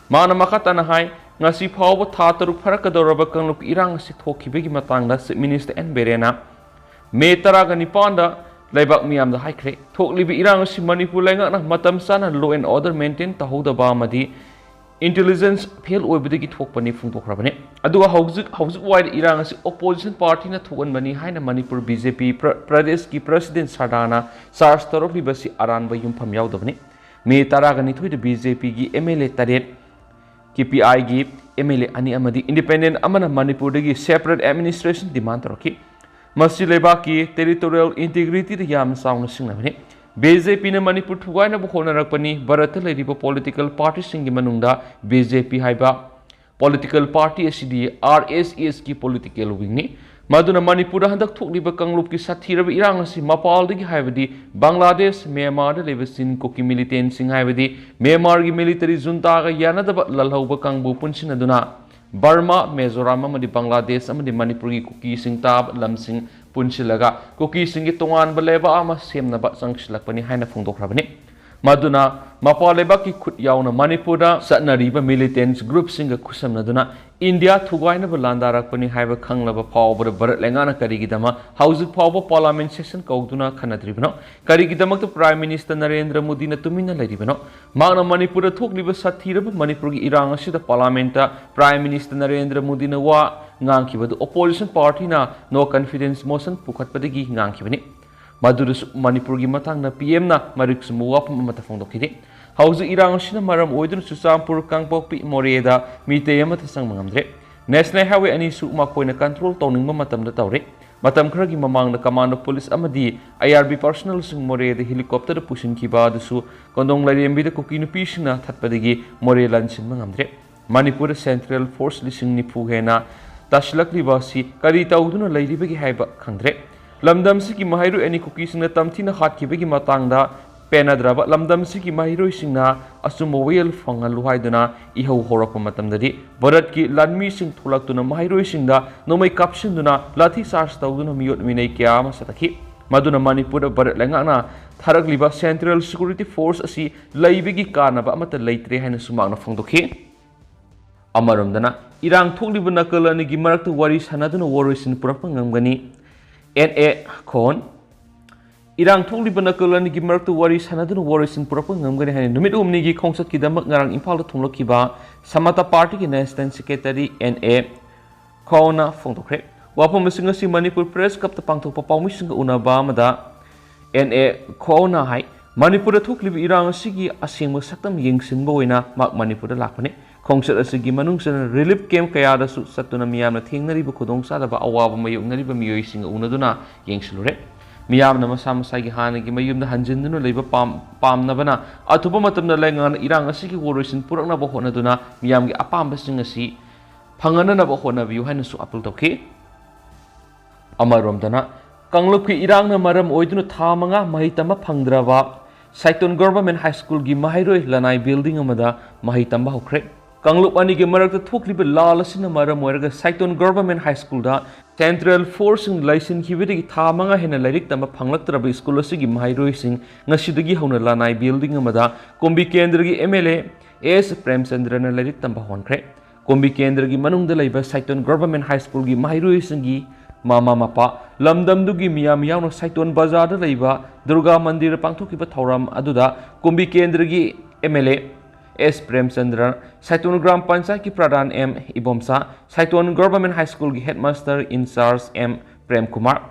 ꯃꯥꯅ ꯃꯈꯥ ꯇꯥꯅ ꯍꯥꯏ, ꯉꯁꯤ ꯐꯥꯎꯕ ꯊꯥ ꯇꯔꯨꯛ ꯐꯥꯔꯛꯀꯗꯧꯔꯕ ꯀꯥꯡꯂꯨꯞꯀꯤ ꯏꯔꯥꯡ ꯑꯁꯤ ꯊꯣꯛꯈꯤꯕꯒꯤ ꯃꯇꯥꯡꯗ Chief Minister ꯑꯦꯟ ꯕꯤꯔꯦꯟꯅ ꯃꯦ ꯇꯔꯥꯒ ꯅꯤꯄꯥꯟꯗ ꯂꯩꯕꯥꯛ ꯃꯤꯌꯥꯝꯗ ꯍꯥꯏꯈ꯭ꯔꯦ꯫ ꯊꯣꯛꯂꯤꯕ ꯏꯔꯥꯡ ꯑꯁꯤ ꯃꯅꯤꯄꯨꯔ ꯂꯩꯉꯥꯛꯅ ꯃꯇꯝ ꯆꯥꯅ law and order maintain ꯇꯧꯍꯧꯗꯕ ꯑꯃꯗꯤ intelligence fail ꯑꯣꯏꯕꯗꯒꯤ ꯊꯣꯛꯄꯅꯤ ꯐꯣꯡꯗꯣꯛꯈ꯭ꯔꯕꯅꯤ꯫ ꯑꯗꯨꯒ ꯍꯧꯖꯤꯛ, ꯍꯧꯖꯤꯛ ꯋꯥꯏꯗ ꯏꯔꯥꯡ ꯑꯁꯤ opposition partyꯅ ꯊꯣꯛꯍꯟꯕꯅꯤ ꯍꯥꯏꯅ ꯃꯅꯤꯄꯨꯔ ꯕꯤ ꯖꯦ ꯄꯤ ꯄ꯭ꯔ-, ꯄ꯭ꯔꯗꯦꯁꯀꯤ President ꯁꯔꯗꯥꯅ charge ꯇꯧꯔꯛꯂꯤꯕꯁꯤ ꯑꯔꯥꯟꯕ ꯌꯨꯝꯐꯝ ꯌꯥꯎꯗꯕꯅꯤ꯫ ꯃꯦ ꯇꯔꯥꯒ ꯅꯤꯊꯣꯏꯗ ꯕꯤ ꯖꯦ ꯄꯤꯒꯤ ꯑꯦꯝ ꯑꯦꯜ ꯑꯦ ꯇꯔꯦꯠ, ꯀꯦ ꯄꯤ ꯑꯥꯏꯒꯤ ꯑꯦꯝ ꯑꯦꯜ ꯑꯦ ꯑꯅꯤ ꯑꯃꯗꯤ independent ꯑꯃꯅ ꯃꯅꯤꯄꯨꯔꯗꯒꯤ separate administration demand ꯇꯧꯔꯛꯈꯤ꯫ ꯃꯁꯤ ꯂꯩꯕꯥꯛꯀꯤ territorial integrityꯗ ꯌꯥꯝꯅ ꯆꯥꯎꯅ ꯁꯤꯡꯅꯕꯅꯤ꯫ ꯕꯤ ꯖꯦ ꯄꯤꯅ ꯃꯅꯤꯄꯨꯔ ꯊꯨꯒꯥꯏꯅꯕ ꯍꯣꯠꯅꯔꯛꯄꯅꯤ꯫ ꯚꯥꯔꯠꯇ ꯂꯩꯔꯤꯕ political partyꯁꯤꯡꯒꯤ ꯃꯅꯨꯡꯗ ꯕꯤ ꯖꯦ ꯄꯤ ꯍꯥꯏꯕ political party ꯑꯁꯤꯗꯤ ꯑꯥꯔ ꯑꯦꯁ ꯑꯦꯁꯀꯤ political wingꯅꯤ꯫ ꯃꯗꯨꯅ ꯃꯅꯤꯄꯨꯔꯗ ꯍꯟꯗꯛ ꯊꯣꯛꯂꯤꯕ ꯀꯥꯡꯂꯨꯞꯀꯤ ꯁꯥꯊꯤꯔꯕ ꯏꯔꯥꯡ ꯑꯁꯤ ꯃꯄꯥꯜꯗꯒꯤ, ꯍꯥꯏꯕꯗꯤ ꯕꯪꯒ꯭ꯂꯥꯗꯦꯁ, ꯃ꯭ꯌꯥꯟꯃꯥꯔꯗ ꯂꯩꯕ ꯆꯤꯟ ꯀꯨꯀꯤ militantꯁꯤꯡ, ꯍꯥꯏꯕꯗꯤ ꯃ꯭ꯌꯥꯟꯃꯥꯔꯒꯤ military juntaꯒ ꯌꯥꯅꯗꯕ ꯂꯥꯜꯍꯧꯕ ꯀꯥꯡꯕꯨ ꯄꯨꯟꯁꯤꯟꯅꯗꯨꯅ ꯕꯔꯃꯥ, ꯃꯤꯖꯣꯔꯥꯝ ꯑꯃꯗꯤ ꯕꯪꯒ꯭ꯂꯥꯗꯦꯁ ꯑꯃꯗꯤ ꯃꯅꯤꯄꯨꯔꯒꯤ ꯀꯨꯀꯤꯁꯤꯡ ꯇꯥꯕ ꯂꯝꯁꯤꯡ ꯄꯨꯟꯁꯤꯜꯂꯒ ꯀꯨꯀꯤꯁꯤꯡꯒꯤ ꯇꯣꯉꯥꯟꯕ ꯂꯩꯕꯥꯛ ꯑꯃ ꯁꯦꯝꯅꯕ ꯆꯪꯁꯤꯜꯂꯛꯄꯅꯤ ꯍꯥꯏꯅ ꯐꯣꯡꯗꯣꯛꯈ꯭ꯔꯕꯅꯤ꯫ ꯃꯗꯨꯅ ꯃꯄꯥꯟ ꯂꯩꯕꯥꯛꯀꯤ ꯈꯨꯠ ꯌꯥꯎꯅ ꯃꯅꯤꯄꯨꯔꯗ ꯆꯠꯅꯔꯤꯕ militants groupꯁꯤꯡꯒ ꯈꯨꯠꯁꯝꯅꯗꯨꯅ ꯏꯟꯗꯤꯌꯥ ꯊꯨꯒꯥꯏꯅꯕ ꯂꯥꯟꯗꯥꯔꯛꯄꯅꯤ ꯍꯥꯏꯕ ꯈꯪꯂꯕ ꯐꯥꯎꯕꯗ ꯚꯥꯔꯠ ꯂꯩꯉꯥꯛꯅ ꯀꯔꯤꯒꯤꯗꯃꯛ ꯍꯧꯖꯤꯛ ꯐꯥꯎꯕ parliament session ꯀꯧꯗꯨꯅ ꯈꯟꯅꯗ꯭ꯔꯤꯕꯅꯣ? ꯀꯔꯤꯒꯤꯗꯃꯛꯇ Prime Minister ꯅꯔꯦꯟꯗ꯭ꯔ ꯃꯣꯗꯤꯅ ꯇꯨꯃꯤꯟꯅ ꯂꯩꯔꯤꯕꯅꯣ? ꯃꯍꯥꯛꯅ ꯃꯅꯤꯄꯨꯔꯗ ꯊꯣꯛꯂꯤꯕ ꯁꯥꯊꯤꯔꯕ ꯃꯅꯤꯄꯨꯔꯒꯤ ꯏꯔꯥꯡ ꯑꯁꯤꯗ parliamentꯇ Prime Minister ꯅꯔꯦꯟꯗ꯭ꯔ ꯃꯣꯗꯤꯅ ꯋꯥ ꯉꯥꯡꯈꯤꯕꯗꯨ opposition partyꯅ no confidence motion ꯄꯨꯈꯠꯄꯗꯒꯤ ꯉꯥꯡꯈꯤꯕꯅꯤ꯫ ꯃꯗꯨꯗꯁꯨ ꯃꯅꯤꯄꯨꯔꯒꯤ ꯃꯇꯥꯡꯗ PMꯅ ꯃꯔꯤꯛ ꯆꯨꯝꯕ ꯋꯥꯐꯝ ꯑꯃꯠꯇ ꯐꯣꯡꯗꯣꯛꯈꯤꯗꯦ꯫ ꯍꯧꯖꯤꯛ ꯏꯔꯥꯡ ꯑꯁꯤꯅ ꯃꯔꯝ ꯑꯣꯏꯗꯨꯅ ꯆꯨꯔꯆꯥꯟꯄꯨꯔ ꯀꯥꯡꯄꯣꯛꯄꯤ ꯃꯣꯔꯦꯗ ꯃꯤꯇꯩ ꯑꯃꯠꯇ ꯆꯪꯕ ꯉꯝꯗ꯭ꯔꯦ꯫ National Highway ꯑꯅꯤꯁꯨ ꯃꯈꯣꯏꯅ control ꯇꯧꯅꯤꯡꯕ ꯃꯇꯝꯗ ꯇꯧꯔꯦ꯫ ꯃꯇꯝ ꯈꯔꯒꯤ ꯃꯃꯥꯡꯗ commando police ꯑꯃꯗꯤ IRB personnelꯁꯤꯡ ꯃꯣꯔꯦꯗ helicopterꯗ ꯄꯨꯁꯤꯟꯈꯤꯕ ꯑꯗꯨꯁꯨ ꯀꯣꯟꯗꯣꯡ ꯂꯥꯏꯔꯦꯝꯕꯤꯗ ꯀꯨꯀꯤ ꯅꯨꯄꯤꯁꯤꯡꯅ ꯊꯠꯄꯗꯒꯤ ꯃꯣꯔꯦ ꯂꯥꯟꯁꯤꯟꯕ ꯉꯝꯗ꯭ꯔꯦ꯫ ꯃꯅꯤꯄꯨꯔꯗ central force ꯂꯤꯁꯤꯡ ꯅꯤꯐꯨ ꯍꯦꯟꯅ ꯇꯥꯁꯤꯜꯂꯛꯂꯤꯕ ꯑꯁꯤ ꯀꯔꯤ ꯇꯧꯗꯨꯅ ꯂꯩꯔꯤꯕꯒꯦ ꯍꯥꯏꯕ ꯈꯪꯗ꯭ꯔꯦ꯫ ꯂꯝꯗꯝꯁꯤꯒꯤ ꯃꯍꯩꯔꯣꯏ ꯑꯅꯤ ꯀꯨꯀꯤꯁꯤꯡꯅ ꯇꯝꯊꯤꯅ ꯍꯥꯠꯈꯤꯕꯒꯤ ꯃꯇꯥꯡꯗ ꯄꯦꯟꯅꯗ꯭ꯔꯕ ꯂꯝꯗꯝꯁꯤꯒꯤ ꯃꯍꯩꯔꯣꯏꯁꯤꯡꯅ ꯑꯆꯨꯝꯕ ꯋꯥꯌꯦꯜ ꯐꯪꯍꯜꯂꯨ ꯍꯥꯏꯗꯨꯅ ꯏꯍꯧ ꯍꯧꯔꯛꯄ ꯃꯇꯝꯗꯗꯤ ꯚꯥꯔꯠꯀꯤ ꯂꯥꯟꯃꯤꯁꯤꯡ ꯊꯣꯛꯂꯛꯇꯨꯅ ꯃꯍꯩꯔꯣꯏꯁꯤꯡꯗ ꯅꯣꯡꯃꯩ ꯀꯥꯞꯁꯤꯟꯗꯨꯅ ꯂꯥꯊꯤ ꯆꯥꯔꯖ ꯇꯧꯗꯨꯅ ꯃꯤꯑꯣꯠ ꯃꯤꯅꯩ ꯀꯌꯥ ꯑꯃ ꯆꯠꯊꯈꯤ꯫ ꯃꯗꯨꯅ ꯃꯅꯤꯄꯨꯔꯗ ꯚꯥꯔꯠ ꯂꯩꯉꯥꯛꯅ ꯊꯥꯔꯛꯂꯤꯕ central security force ꯑꯁꯤ ꯂꯩꯕꯒꯤ ꯀꯥꯟꯅꯕ ꯑꯃꯠꯇ ꯂꯩꯇ꯭ꯔꯦ ꯍꯥꯏꯅꯁꯨ ꯃꯍꯥꯛꯅ ꯐꯣꯡꯗꯣꯛꯈꯤ꯫ ꯑꯃꯔꯣꯝꯗꯅ ꯏꯔꯥꯡ ꯊꯣꯛꯂꯤꯕ ꯅꯥꯀꯜ ꯑꯅꯤꯒꯤ ꯃꯔꯛꯇ ꯋꯥꯔꯤ ꯁꯥꯟꯅꯗꯨꯅ ꯋꯥꯔꯣꯏꯁꯤꯟ ꯄꯨꯔꯛꯄ ꯉꯝꯒꯅꯤ꯫ ꯑꯦꯟ ꯑꯦ ꯈꯣꯟ꯫ ꯏꯔꯥꯡ ꯊꯣꯛꯂꯤꯕ ꯅꯥꯀꯜ ꯑꯅꯤꯒꯤ ꯃꯔꯛꯇ ꯋꯥꯔꯤ ꯁꯥꯟꯅꯗꯨꯅ ꯋꯥꯔꯣꯏꯁꯤꯟ ꯄꯨꯔꯛꯄ ꯉꯝꯒꯅꯤ ꯍꯥꯏꯅ ꯅꯨꯃꯤꯠ ꯍꯨꯝꯅꯤꯒꯤ ꯈꯣꯡꯆꯠꯀꯤꯗꯃꯛ ꯉꯔꯥꯡ ꯏꯝꯐꯥꯜꯗ ꯊꯨꯡꯂꯛꯈꯤꯕ ꯁꯃꯇꯥ ꯄꯥꯔꯇꯤꯒꯤ national secretary ꯑꯦꯟ ꯑꯦ ꯈꯣꯟꯅ ꯐꯣꯡꯗꯣꯛꯈ꯭ꯔꯦ꯫ ꯋꯥꯐꯝꯁꯤꯡ ꯑꯁꯤ ꯃꯅꯤꯄꯨꯔ ꯄ꯭ꯔꯦꯁ ꯀ꯭ꯂꯕꯇ ꯄꯥꯡꯊꯣꯛꯄ ꯄꯥꯎꯃꯤꯁꯤꯡꯒ ꯎꯅꯕ ꯑꯃꯗ ꯑꯦꯟ ꯑꯦ ꯈꯣꯟꯅ ꯍꯥꯏ, ꯃꯅꯤꯄꯨꯔꯗ ꯊꯣꯛꯂꯤꯕ ꯏꯔꯥꯡ ꯑꯁꯤꯒꯤ ꯑꯁꯦꯡꯕ ꯁꯛꯇꯝ ꯌꯦꯡꯁꯤꯟꯕ ꯑꯣꯏꯅ ꯃꯍꯥꯛ ꯃꯅꯤꯄꯨꯔꯗ ꯂꯥꯛꯄꯅꯤ꯫ ꯈꯣꯡꯆꯠ ꯑꯁꯤꯒꯤ ꯃꯅꯨꯡ ꯆꯟꯅ relief camp ꯀꯌꯥꯗꯁꯨ ꯆꯠꯇꯨꯅ ꯃꯤꯌꯥꯝꯅ ꯊꯦꯡꯅꯔꯤꯕ ꯈꯨꯗꯣꯡꯆꯥꯗꯕ ꯑꯋꯥꯕ ꯃꯥꯌꯣꯛꯅꯔꯤꯕ ꯃꯤꯑꯣꯏꯁꯤꯡꯒ ꯎꯅꯗꯨꯅ ꯌꯦꯡꯁꯤꯜꯂꯨꯔꯦ꯫ ꯃꯤꯌꯥꯝꯅ ꯃꯁꯥ ꯃꯁꯥꯒꯤ ꯍꯥꯟꯅꯒꯤ ꯃꯌꯨꯝꯗ ꯍꯟꯖꯤꯟꯗꯨꯅ ꯂꯩꯕ ꯄꯥꯝ-, ꯄꯥꯝꯅꯕꯅ ꯑꯊꯨꯕ ꯃꯇꯝꯗ ꯂꯩꯉꯥꯛꯅ ꯏꯔꯥꯡ ꯑꯁꯤꯒꯤ ꯋꯥꯔꯣꯏꯁꯤꯟ ꯄꯨꯔꯛꯅꯕ ꯍꯣꯠꯅꯗꯨꯅ ꯃꯤꯌꯥꯝꯒꯤ ꯑꯄꯥꯝꯕꯁꯤꯡ ꯑꯁꯤ ꯐꯪꯍꯟꯅꯅꯕ ꯍꯣꯠꯅꯕꯤꯌꯨ ꯍꯥꯏꯅꯁꯨ appeal ꯇꯧꯈꯤ꯫ ꯑꯃꯔꯣꯝꯗꯅ, ꯀꯥꯡꯂꯨꯞꯀꯤ ꯏꯔꯥꯡꯅ ꯃꯔꯝ ꯑꯣꯏꯗꯨꯅ ꯊꯥ ꯃꯉꯥ ꯃꯍꯩ ꯇꯝꯕ ꯐꯪꯗ꯭ꯔꯕ ꯁꯥꯏꯇꯣꯟ Government High Schoolꯒꯤ ꯃꯍꯩꯔꯣꯏ ꯂꯅꯥꯏ building ꯑꯃꯗ ꯃꯍꯩ ꯇꯝꯕ ꯍꯧꯈ꯭ꯔꯦ꯫ ꯀꯥꯡꯂꯨꯞ ꯑꯅꯤꯒꯤ ꯃꯔꯛꯇ ꯊꯣꯛꯂꯤꯕ ꯂꯥꯜ ꯑꯁꯤꯅ ꯃꯔꯝ ꯑꯣꯏꯔꯒ ꯁꯥꯏꯇꯣꯟ ꯒꯣꯚꯔꯟꯃꯦꯟꯠ ꯍꯥꯏ ꯁ꯭ꯀꯨꯜꯗ ꯁꯦꯟꯇ꯭ꯔꯦꯜ ꯐꯣꯔꯁꯁꯤꯡ ꯂꯩꯁꯤꯟꯈꯤꯕꯗꯒꯤ ꯊꯥ ꯃꯉꯥ ꯍꯦꯟꯅ ꯂꯥꯏꯔꯤꯛ ꯇꯝꯕ ꯐꯪꯂꯛꯇ꯭ꯔꯕ ꯁ꯭ꯀꯨꯜ ꯑꯁꯤꯒꯤ ꯃꯍꯩꯔꯣꯏꯁꯤꯡ ꯉꯁꯤꯗꯒꯤ ꯍꯧꯅ ꯂꯅꯥꯏ ꯕꯤꯜꯗꯤꯡ ꯑꯃꯗ ꯀꯨꯝꯕꯤ ꯀꯦꯟꯗ꯭ꯔꯒꯤ ꯑꯦꯝ ꯑꯦꯜ ꯑꯦ ꯑꯦꯁ ꯄ꯭ꯔꯦꯝꯆꯟꯗ꯭ꯔꯅ ꯂꯥꯏꯔꯤꯛ ꯇꯝꯕ ꯍꯧꯍꯟꯈ꯭ꯔꯦ꯫ ꯀꯨꯝꯕꯤ ꯀꯦꯟꯗ꯭ꯔꯒꯤ ꯃꯅꯨꯡꯗ ꯂꯩꯕ ꯁꯥꯏꯇꯣꯟ ꯒꯣꯚꯔꯟꯃꯦꯟꯠ ꯍꯥꯏ ꯁ꯭ꯀꯨꯜꯒꯤ ꯃꯍꯩꯔꯣꯏꯁꯤꯡꯒꯤ ꯃꯃꯥ ꯃꯄꯥ, ꯂꯝꯗꯝꯗꯨꯒꯤ ꯃꯤꯌꯥꯝ ꯌꯥꯎꯅ ꯁꯥꯏꯇꯣꯟ ꯕꯖꯥꯔꯗ ꯂꯩꯕ ꯗꯨꯔꯒꯥ ꯃꯟꯗꯤꯔꯗ ꯄꯥꯡꯊꯣꯛꯈꯤꯕ ꯊꯧꯔꯝ ꯑꯗꯨꯗ ꯀꯨꯝꯕꯤ ꯀꯦꯟꯗ꯭ꯔꯒꯤ M L A S Premchandra, Saiton Gram ꯄꯟꯆꯥꯌꯠꯀꯤ ꯄ꯭ꯔꯙꯥꯟ ꯑꯦꯝ ꯏꯕꯣꯝꯆꯥ, ꯁꯥꯏꯇꯣꯟ ꯒꯣꯚꯔꯟꯃꯦꯟꯠ ꯍꯥꯏ ꯁ꯭ꯀꯨꯜꯒꯤ ꯍꯦꯗꯃꯥꯁꯇꯔ ꯏꯟꯆꯥꯔꯖ ꯑꯦꯝ ꯄ꯭ꯔꯦꯝꯀꯨꯃꯥꯔ,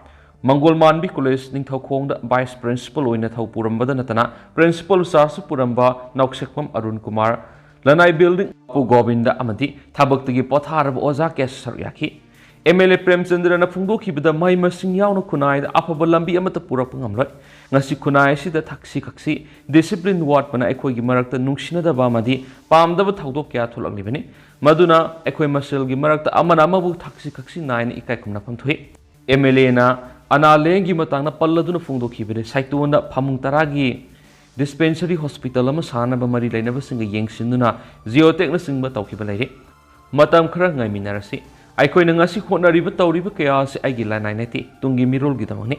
ꯃꯪꯒꯣꯜ ꯃꯥꯟꯕꯤ ꯀꯣꯂꯦꯖ ꯅꯤꯡꯊꯧꯈꯣꯡꯗ ꯚꯥꯏꯁ ꯄ꯭ꯔꯤꯟꯁꯤꯄꯜ ꯑꯣꯏꯅ ꯊꯧ ꯄꯨꯔꯝꯕꯗ ꯅꯠꯇꯅ ꯄ꯭ꯔꯤꯟꯁꯤꯄꯜ ꯆꯥꯔꯖꯁꯨ ꯄꯨꯔꯝꯕ ꯅꯥꯎꯁꯦꯛꯄꯝ ꯑꯔꯨꯟ ꯀꯨꯃꯥꯔ, ꯂꯅꯥꯏ ꯕꯤꯜꯗꯤꯡ ꯄꯨ ꯒꯣꯕꯤꯟꯗ ꯑꯃꯗꯤ ꯊꯕꯛꯇꯒꯤ ꯄꯣꯊꯥꯔꯕ ꯑꯣꯖꯥ ꯀꯌꯥꯁꯨ ꯁꯔꯨꯛ ꯌꯥꯈꯤ꯫ ꯑꯦꯝ ꯑꯦꯜ ꯑꯦ ꯄ꯭ꯔꯦꯝꯆꯟꯗ꯭ꯔꯅ ꯐꯣꯡꯗꯣꯛꯈꯤꯕꯗ ꯃꯍꯩ ꯃꯁꯤꯡ ꯌꯥꯎꯅ ꯈꯨꯟꯅꯥꯏꯗ ꯑꯐꯕ ꯂꯝꯕꯤ ꯑꯃꯠꯇ ꯄꯨꯔꯛꯄ ꯉꯝꯂꯣꯏ꯫ ꯉꯁꯤ ꯈꯨꯟꯅꯥꯏ ꯑꯁꯤꯗ ꯊꯛꯁꯤ ꯈꯛꯁꯤ, ꯗꯤꯁꯤꯄ꯭ꯂꯤꯟ ꯋꯥꯠꯄꯅ ꯑꯩꯈꯣꯏꯒꯤ ꯃꯔꯛꯇ ꯅꯨꯡꯁꯤꯅꯗꯕ ꯑꯃꯗꯤ ꯄꯥꯝꯗꯕ ꯊꯧꯗꯣꯛ ꯀꯌꯥ ꯊꯣꯛꯂꯛꯂꯤꯕꯅꯤ꯫ ꯃꯗꯨꯅ ꯑꯩꯈꯣꯏ ꯃꯁꯦꯜꯒꯤ ꯃꯔꯛꯇ ꯑꯃꯅ ꯑꯃꯕꯨ ꯊꯛꯁꯤ ꯈꯛꯁꯤ ꯅꯥꯏꯅ ꯏꯀꯥꯏ ꯈꯨꯝꯅꯐꯝ ꯊꯣꯛꯏ꯫ ꯑꯦꯝ ꯑꯦꯜ ꯑꯦꯅ ꯑꯅꯥ ꯂꯥꯌꯦꯡꯒꯤ ꯃꯇꯥꯡꯗ ꯄꯜꯂꯗꯨꯅ ꯐꯣꯡꯗꯣꯛꯈꯤꯕꯅꯤ꯫ ꯁꯥꯏꯇꯣꯟꯗ ꯐꯃꯨꯡ ꯇꯔꯥꯒꯤ ꯗꯤꯁꯄꯦꯟꯁꯔꯤ ꯍꯣꯁꯄꯤꯇꯥꯜ ꯑꯃ ꯁꯥꯅꯕ ꯃꯔꯤ ꯂꯩꯅꯕꯁꯤꯡꯒ ꯌꯦꯡꯁꯤꯟꯗꯨꯅ ꯖꯤꯑꯣꯇꯦꯛꯅꯆꯤꯡꯕ ꯇꯧꯈꯤꯕ ꯂꯩꯔꯤ꯫ ꯃꯇꯝ ꯈꯔ ꯉꯥꯏꯃꯤꯟꯅꯔꯁꯤ꯫ ꯑꯩꯈꯣꯏꯅ ꯉꯁꯤ ꯍꯣꯠꯅꯔꯤꯕ ꯇꯧꯔꯤꯕ ꯀꯌꯥ ꯑꯁꯤ ꯑꯩꯒꯤ ꯂꯅꯥꯏ ꯅꯠꯇꯦ, ꯇꯨꯡꯒꯤ ꯃꯤꯔꯣꯜꯒꯤꯗꯃꯛꯅꯤ꯫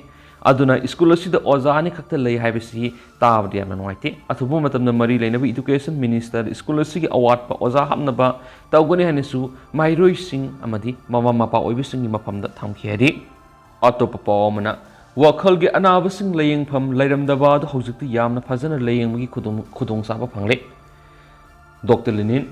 ꯑꯗꯨꯅ ꯁ꯭ꯀꯨꯜ ꯑꯁꯤꯗ ꯑꯣꯖꯥ ꯑꯅꯤꯈꯛꯇ ꯂꯩ ꯍꯥꯏꯕꯁꯤ ꯇꯥꯕꯗ ꯌꯥꯝꯅ ꯅꯨꯡꯉꯥꯏꯇꯦ꯫ ꯑꯊꯨꯕ ꯃꯇꯝꯗ ꯃꯔꯤ ꯂꯩꯅꯕ ꯏꯗꯨꯀꯦꯁꯟ ꯃꯤꯅꯤꯁꯇꯔ ꯁ꯭ꯀꯨꯜ ꯑꯁꯤꯒꯤ ꯑꯋꯥꯠꯄ ꯑꯣꯖꯥ ꯍꯥꯞꯅꯕ ꯇꯧꯒꯅꯤ ꯍꯥꯏꯅꯁꯨ ꯃꯍꯩꯔꯣꯏꯁꯤꯡ ꯑꯃꯗꯤ ꯃꯃꯥ ꯃꯄꯥ ꯑꯣꯏꯕꯁꯤꯡꯒꯤ ꯃꯐꯝꯗ ꯊꯝꯈꯤ ꯍꯥꯏꯔꯤ꯫ ꯑꯇꯣꯞꯄ ꯄꯥꯎ ꯑꯃꯅ, ꯋꯥꯈꯜꯒꯤ ꯑꯅꯥꯕꯁꯤꯡ ꯂꯥꯌꯦꯡꯐꯝ ꯂꯩꯔꯝꯗꯕ ꯑꯗꯨ ꯍꯧꯖꯤꯛꯇꯤ ꯌꯥꯝꯅ ꯐꯖꯅ ꯂꯥꯌꯦꯡꯕꯒꯤ ꯈꯨꯗꯣꯡ-, ꯈꯨꯗꯣꯡꯆꯥꯕ ꯐꯪꯂꯦ꯫ ꯗꯣꯛꯇꯔ ꯂꯦꯅꯤꯟ,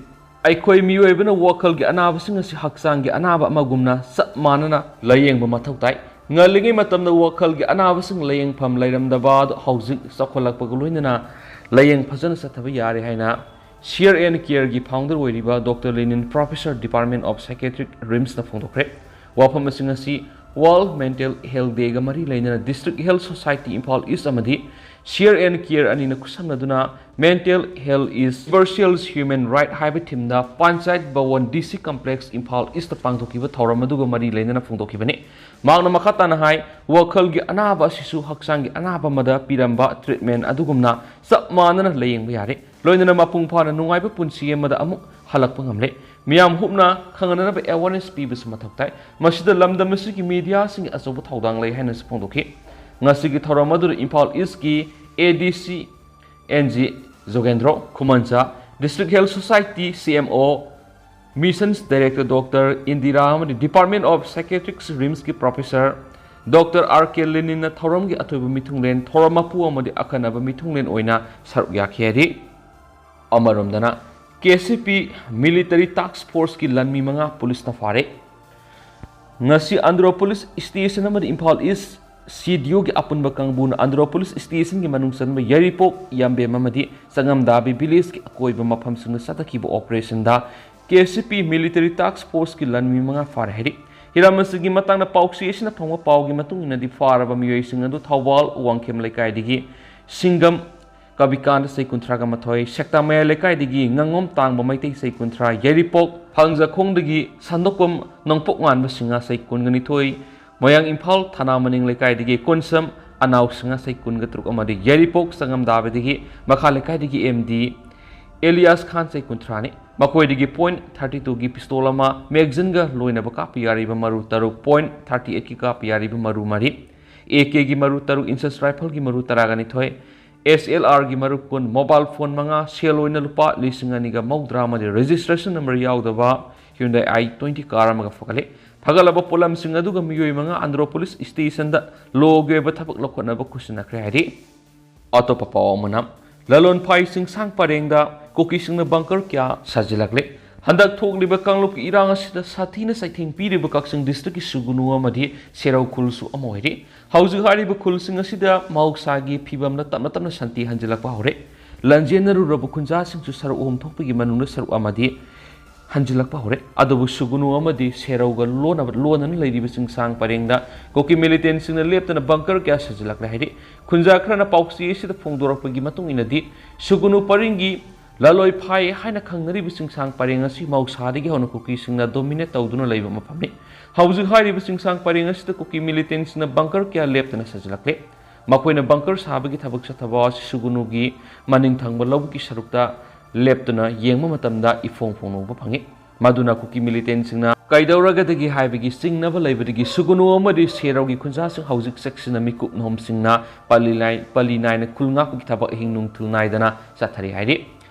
ꯑꯩꯈꯣꯏ ꯃꯤꯑꯣꯏꯕꯅ ꯋꯥꯈꯜꯒꯤ ꯑꯅꯥꯕꯁꯤꯡ ꯑꯁꯤ ꯍꯛꯆꯥꯡꯒꯤ ꯑꯅꯥꯕ ꯑꯃꯒꯨꯝꯅ ꯆꯞ ꯃꯥꯟꯅꯅ ꯂꯥꯌꯦꯡꯕ ꯃꯊꯧ ꯇꯥꯏ꯫ ꯉꯜꯂꯤꯉꯩ ꯃꯇꯝꯗ ꯋꯥꯈꯜꯒꯤ ꯑꯅꯥꯕꯁꯤꯡ ꯂꯥꯌꯦꯡꯐꯝ ꯂꯩꯔꯝꯗꯕ ꯑꯗꯨ ꯍꯧꯖꯤꯛ ꯆꯥꯎꯈꯠꯂꯛꯄꯒ ꯂꯣꯏꯅꯅ ꯂꯥꯌꯦꯡ ꯐꯖꯅ ꯆꯠꯊꯕ ꯌꯥꯔꯦ ꯍꯥꯏꯅ ꯁꯤꯌꯔ ꯑꯦꯟ ꯀꯤꯌꯔꯒꯤ ꯐꯥꯎꯟꯗꯔ ꯑꯣꯏꯔꯤꯕ doctor Lenin, professor, department of psychiatric, ꯔꯤꯝꯁꯅ ꯐꯣꯡꯗꯣꯛꯈ꯭ꯔꯦ꯫ ꯋꯥꯐꯝ ꯑꯁꯤꯡ ꯑꯁꯤ ꯋꯥꯔꯜꯗ ꯃꯦꯟꯇꯦꯜ ꯍꯦꯜꯊ ꯗꯦꯒ ꯃꯔꯤ ꯂꯩꯅꯅ district health society Imphal east ꯑꯃꯗꯤ ꯁꯤꯌꯔ ꯑꯦꯟ ꯀꯤꯌꯔ ꯑꯅꯤꯅ ꯈꯨꯠꯁꯝꯅꯗꯨꯅ Mental Health is Universal Human Right ꯍꯥꯏꯕ ꯊꯤꯝꯗ ꯄꯟꯆꯥꯌꯠ ꯚꯋꯟ ꯗꯤ ꯁꯤ ꯀꯝꯄ꯭ꯂꯦꯛꯁ ꯏꯝꯐꯥꯜ ꯏꯁꯇ ꯄꯥꯡꯊꯣꯛꯈꯤꯕ ꯊꯧꯔꯝ ꯑꯗꯨꯒ ꯃꯔꯤ ꯂꯩꯅꯅ ꯐꯣꯡꯗꯣꯛꯈꯤꯕꯅꯤ꯫ ꯃꯍꯥꯛꯅ ꯃꯈꯥ ꯇꯥꯅ ꯍꯥꯏ, ꯋꯥꯈꯜꯒꯤ ꯑꯅꯥꯕ ꯑꯁꯤꯁꯨ ꯍꯛꯆꯥꯡꯒꯤ ꯑꯅꯥꯕ ꯑꯃꯗ ꯄꯤꯔꯝꯕ ꯇ꯭ꯔꯤꯠꯃꯦꯟ ꯑꯗꯨꯒꯨꯝꯅ ꯆꯞ ꯃꯥꯟꯅꯅ ꯂꯥꯌꯦꯡꯕ ꯌꯥꯔꯦ꯫ ꯂꯣꯏꯅꯅ ꯃꯄꯨꯡ ꯐꯥꯅ ꯅꯨꯡꯉꯥꯏꯕ ꯄꯨꯟꯁꯤ ꯑꯃꯗ ꯑꯃꯨꯛ ꯍꯜꯂꯛꯄ ꯉꯝꯂꯦ꯫ ꯃꯤꯌꯥꯝ ꯍꯨꯞꯅ ꯈꯪꯍꯟꯅꯅꯕ awareness ꯄꯤꯕꯁꯨ ꯃꯊꯧ ꯇꯥꯏ꯫ ꯃꯁꯤꯗ ꯂꯝꯗꯝ ꯑꯁꯤꯒꯤ mediaꯁꯤꯡꯒꯤ ꯑꯆꯧꯕ ꯊꯧꯗꯥꯡ ꯂꯩ ꯍꯥꯏꯅꯁꯨ ꯐꯣꯡꯗꯣꯛꯈꯤ꯫ ꯉꯁꯤꯒꯤ ꯊꯧꯔꯝ ꯑꯗꯨꯗ Imphal Eastꯀꯤ ADC NG ꯖꯣꯒꯦꯟꯗ꯭ꯔꯣ, ꯈꯨꯃꯟꯆꯥ, District Health Society CMO, Missions Director Doctor Indira ꯑꯃꯗꯤ Department of Psychiatrics RIMSꯀꯤ Professor Doctor R K ꯂꯦꯅꯤꯟꯅ ꯊꯧꯔꯝꯒꯤ ꯑꯊꯣꯏꯕ ꯃꯤꯊꯨꯡꯂꯦꯟ, ꯊꯧꯔꯝ ꯃꯄꯨ ꯑꯃꯗꯤ ꯑꯈꯟꯅꯕ ꯃꯤꯊꯨꯡꯂꯦꯟ ꯑꯣꯏꯅ ꯁꯔꯨꯛ ꯌꯥꯈꯤ ꯍꯥꯏꯔꯤ꯫ ꯑꯃꯔꯣꯝꯗꯅ, KCP Military Task Forceꯀꯤ ꯂꯥꯟꯃꯤ ꯃꯉꯥ ꯄꯨꯂꯤꯁꯅ ꯐꯥꯔꯦ꯫ ꯉꯁꯤ ꯑꯟꯗ꯭ꯔꯣ ꯄꯨꯂꯤꯁ ꯁ꯭ꯇꯦꯁꯟ ꯑꯃꯗꯤ ꯏꯝꯐꯥꯜ East CDOꯒꯤ ꯑꯄꯨꯟꯕ ꯀꯥꯡꯕꯨꯅ ꯑꯟꯗ꯭ꯔꯣ ꯄꯨꯂꯤꯁ ꯁ꯭ꯇꯦꯁꯟꯒꯤ ꯃꯅꯨꯡ ꯆꯟꯕ ꯌꯥꯏꯔꯤꯄꯣꯛ, ꯌꯥꯝꯕꯦꯝ ꯑꯃꯗꯤ ꯆꯉꯝꯗꯥꯕꯤ ꯚꯤꯂꯦꯖꯀꯤ ꯑꯀꯣꯏꯕ ꯃꯐꯝꯁꯤꯡꯗ ꯆꯠꯊꯈꯤꯕ ꯑꯣꯄꯔꯦꯁꯟꯗ KCP Military Task Forceꯀꯤ ꯂꯥꯟꯃꯤ ꯃꯉꯥ ꯐꯥꯔꯦ ꯍꯥꯏꯔꯤ꯫ ꯍꯤꯔꯝ ꯑꯁꯤꯒꯤ ꯃꯇꯥꯡꯗ ꯄꯥꯎꯆꯦ ꯑꯁꯤꯅ ꯐꯪꯕ ꯄꯥꯎꯒꯤ ꯃꯇꯨꯡ ꯏꯟꯅꯗꯤ, ꯐꯥꯔꯕ ꯃꯤꯑꯣꯏꯁꯤꯡ ꯑꯗꯨ ꯊꯧꯕꯥꯜ ꯋꯥꯡꯈꯦꯝ ꯂꯩꯀꯥꯏꯗꯒꯤ ꯁꯤꯡꯒꯝ ꯀꯕꯤꯀꯥꯟꯇ ꯆꯍꯤ ꯀꯨꯟꯊ꯭ꯔꯥꯒ ꯃꯥꯊꯣꯏ, ꯁꯦꯛꯇꯥ ꯃꯌꯥꯏ ꯂꯩꯀꯥꯏꯗꯒꯤ ꯉꯥꯉꯣꯝ ꯇꯥꯡꯕ ꯃꯩꯇꯩ ꯆꯍꯤ ꯀꯨꯟꯊ꯭ꯔꯥ, ꯌꯥꯏꯔꯤꯄꯣꯛ ꯐꯥꯡꯖꯈꯣꯡꯗꯒꯤ ꯁꯟꯗꯣꯛꯄꯝ ꯅꯣꯡꯄꯣꯛ ꯉꯥꯟꯕ ꯁꯤꯡꯍ ꯆꯍꯤ ꯀꯨꯟꯒ ꯅꯤꯊꯣꯏ, ꯃꯣꯏꯔꯥꯡ ꯏꯝꯐꯥꯜ ꯊꯅꯥ ꯃꯅꯤꯡ ꯂꯩꯀꯥꯏꯗꯒꯤ ꯀꯣꯟꯁꯝ ꯑꯅꯥꯎ ꯁꯤꯡꯍ ꯆꯍꯤ ꯀꯨꯟꯒ ꯇꯔꯨꯛ ꯑꯃꯗꯤ ꯌꯥꯏꯔꯤꯄꯣꯛ ꯆꯉꯝꯗꯥꯕꯗꯒꯤ ꯃꯈꯥ ꯂꯩꯀꯥꯏꯗꯒꯤ MD ꯑꯦꯂꯤꯌꯥꯁ ꯈꯥꯟ ꯆꯍꯤ ꯀꯨꯟꯊ꯭ꯔꯥꯅꯤ꯫ ꯃꯈꯣꯏꯗꯒꯤ point thirty twoꯒꯤ ꯄꯤꯁꯇꯣꯜ ꯑꯃ, magazineꯒ ꯂꯣꯏꯅꯕ ꯀꯥꯞꯄ ꯌꯥꯔꯤꯕ ꯃꯔꯨ ꯇꯔꯨꯛ, point thirty eightꯀꯤ ꯀꯥꯞꯄ ꯌꯥꯔꯤꯕ ꯃꯔꯨ ꯃꯔꯤ, AKꯒꯤ ꯃꯔꯨ ꯇꯔꯨꯛ, inches rifleꯒꯤ ꯃꯔꯨ ꯇꯔꯥꯒ ꯅꯤꯊꯣꯏ, SLRꯒꯤ ꯃꯔꯨ ꯀꯨꯟ, mobile phone ꯃꯉꯥ, ꯁꯦꯜ ꯑꯣꯏꯅ ꯂꯨꯄꯥ ꯂꯤꯁꯤꯡ ꯑꯅꯤꯒ ꯃꯧꯗ꯭ꯔꯥ ꯑꯃꯗꯤ registration number ꯌꯥꯎꯗꯕ Hyundai i twenty car ꯑꯃꯒ ꯐꯒꯠꯂꯤ꯫ ꯐꯒꯠꯂꯕ ꯄꯣꯠꯂꯝꯁꯤꯡ ꯑꯗꯨꯒ ꯃꯤꯑꯣꯏ ꯃꯉꯥ ꯑꯟꯗ꯭ꯔꯣ ꯄꯨꯂꯤꯁ ꯁ꯭ꯇꯦꯁꯟꯗ ꯂꯣꯒꯤ ꯑꯣꯏꯕ ꯊꯕꯛ ꯂꯧꯈꯠꯅꯕ ꯈꯨꯠꯁꯤꯟꯅꯈ꯭ꯔꯦ ꯍꯥꯏꯔꯤ꯫ ꯑꯇꯣꯞꯄ ꯄꯥꯎ ꯑꯃꯅ, ꯂꯂꯣꯟꯐꯥꯏ ꯆꯤꯡꯁꯥꯡ ꯄꯔꯦꯡꯗ ꯀꯨꯀꯤꯁꯤꯡꯅ bunker ꯀꯌꯥ ꯁꯥꯖꯤꯜꯂꯛꯂꯦ꯫ ꯍꯟꯗꯛ ꯊꯣꯛꯂꯤꯕ ꯀꯥꯡꯂꯨꯞꯀꯤ ꯏꯔꯥꯡ ꯑꯁꯤꯗ ꯁꯥꯊꯤꯅ ꯆꯩꯊꯦꯡ ꯄꯤꯔꯤꯕ ꯀꯛꯆꯤꯡ districtꯀꯤ ꯁꯨꯒꯨꯅꯨ ꯑꯃꯗꯤ ꯁꯦꯔꯧ ꯈꯨꯜꯁꯨ ꯑꯃ ꯑꯣꯏꯔꯤ꯫ ꯍꯧꯖꯤꯛ ꯍꯥꯏꯔꯤꯕ ꯈꯨꯜꯁꯤꯡ ꯑꯁꯤꯗ ꯃꯍꯧꯁꯥꯒꯤ ꯐꯤꯕꯝꯗ ꯇꯞꯅ ꯇꯞꯅ ꯁꯥꯟꯇꯤ ꯍꯟꯖꯤꯜꯂꯛꯄ ꯍꯧꯔꯦ꯫ ꯂꯥꯟꯖꯦꯟꯅꯔꯨꯔꯕ ꯈꯨꯟꯖꯥꯁꯤꯡꯁꯨ ꯁꯔꯨꯛ ꯑꯍꯨꯝ ꯊꯣꯛꯄꯒꯤ ꯃꯅꯨꯡꯗ ꯁꯔꯨꯛ ꯑꯃꯗꯤ ꯍꯟꯖꯤꯜꯂꯛꯄ ꯍꯧꯔꯦ꯫ ꯑꯗꯨꯕꯨ ꯁꯨꯒꯨꯅꯨ ꯑꯃꯗꯤ ꯁꯦꯔꯧꯒ ꯂꯣꯟꯅꯕ, ꯂꯣꯟꯅꯅ ꯂꯩꯔꯤꯕ ꯆꯤꯡꯁꯥꯡ ꯄꯔꯦꯡꯗ ꯀꯨꯀꯤ militantꯁꯤꯡꯅ ꯂꯦꯞꯇꯅ bunker ꯀꯌꯥ ꯁꯥꯖꯤꯜꯂꯛꯂꯦ ꯍꯥꯏꯔꯤ꯫ ꯈꯨꯟꯖꯥ ꯈꯔꯅ ꯄꯥꯎꯆꯦ ꯑꯁꯤꯗ ꯐꯣꯡꯗꯣꯔꯛꯄꯒꯤ ꯃꯇꯨꯡ ꯏꯟꯅꯗꯤ, ꯁꯨꯒꯨꯅꯨ ꯄꯔꯤꯡꯒꯤ ꯂꯥꯂꯣꯏ ꯐꯥꯏ ꯍꯥꯏꯅ ꯈꯪꯅꯔꯤꯕ ꯆꯤꯡꯁꯥꯡ ꯄꯔꯦꯡ ꯑꯁꯤ ꯃꯍꯧꯁꯥꯗꯒꯤ ꯍꯧꯅ ꯀꯨꯀꯤꯁꯤꯡꯅ dominate ꯇꯧꯗꯨꯅ ꯂꯩꯕ ꯃꯐꯝꯅꯤ꯫ ꯍꯧꯖꯤꯛ ꯍꯥꯏꯔꯤꯕ ꯆꯤꯡꯁꯥꯡ ꯄꯔꯦꯡ ꯑꯁꯤꯗ ꯀꯨꯀꯤ militantꯁꯤꯡꯅ bunker ꯀꯌꯥ ꯂꯦꯞꯇꯅ ꯁꯥꯖꯤꯜꯂꯛꯂꯦ꯫ ꯃꯈꯣꯏꯅ bunker ꯁꯥꯕꯒꯤ ꯊꯕꯛ ꯆꯠꯊꯕ ꯑꯁꯤ ꯁꯨꯒꯨꯅꯨꯒꯤ ꯃꯅꯤꯡ ꯊꯪꯕ ꯂꯧꯕꯨꯛꯀꯤ ꯁꯔꯨꯛꯇ ꯂꯦꯞꯇꯨꯅ ꯌꯦꯡꯕ ꯃꯇꯝꯗ ꯏꯐꯣꯡ ꯐꯣꯡꯅ ꯎꯕ ꯐꯪꯉꯤ꯫ ꯃꯗꯨꯅ ꯀꯨꯀꯤ ꯃꯤꯂꯤꯇꯦꯟꯁꯤꯡꯅ ꯀꯩꯗꯧꯔꯒꯗꯒꯦ ꯍꯥꯏꯕꯒꯤ ꯆꯤꯡꯅꯕ ꯂꯩꯕꯗꯒꯤ ꯁꯨꯒꯨꯅꯨ ꯑꯃꯗꯤ ꯁꯦꯔꯧꯒꯤ ꯈꯨꯟꯖꯥꯁꯤꯡ ꯍꯧꯖꯤꯛ ꯆꯦꯛꯁꯤꯟꯅ ꯃꯤꯀꯨꯞ ꯅꯍꯨꯝꯁꯤꯡꯅ ꯄꯜꯂꯤ ꯂꯥꯏ-, ꯄꯜꯂꯤ ꯅꯥꯏꯅ ꯈꯨꯜ ꯉꯥꯛꯄꯒꯤ ꯊꯕꯛ ꯑꯍꯤꯡ ꯅꯨꯡꯊꯤꯜ ꯅꯥꯏꯗꯅ ꯆꯠꯊꯔꯤ ꯍꯥꯏꯔꯤ꯫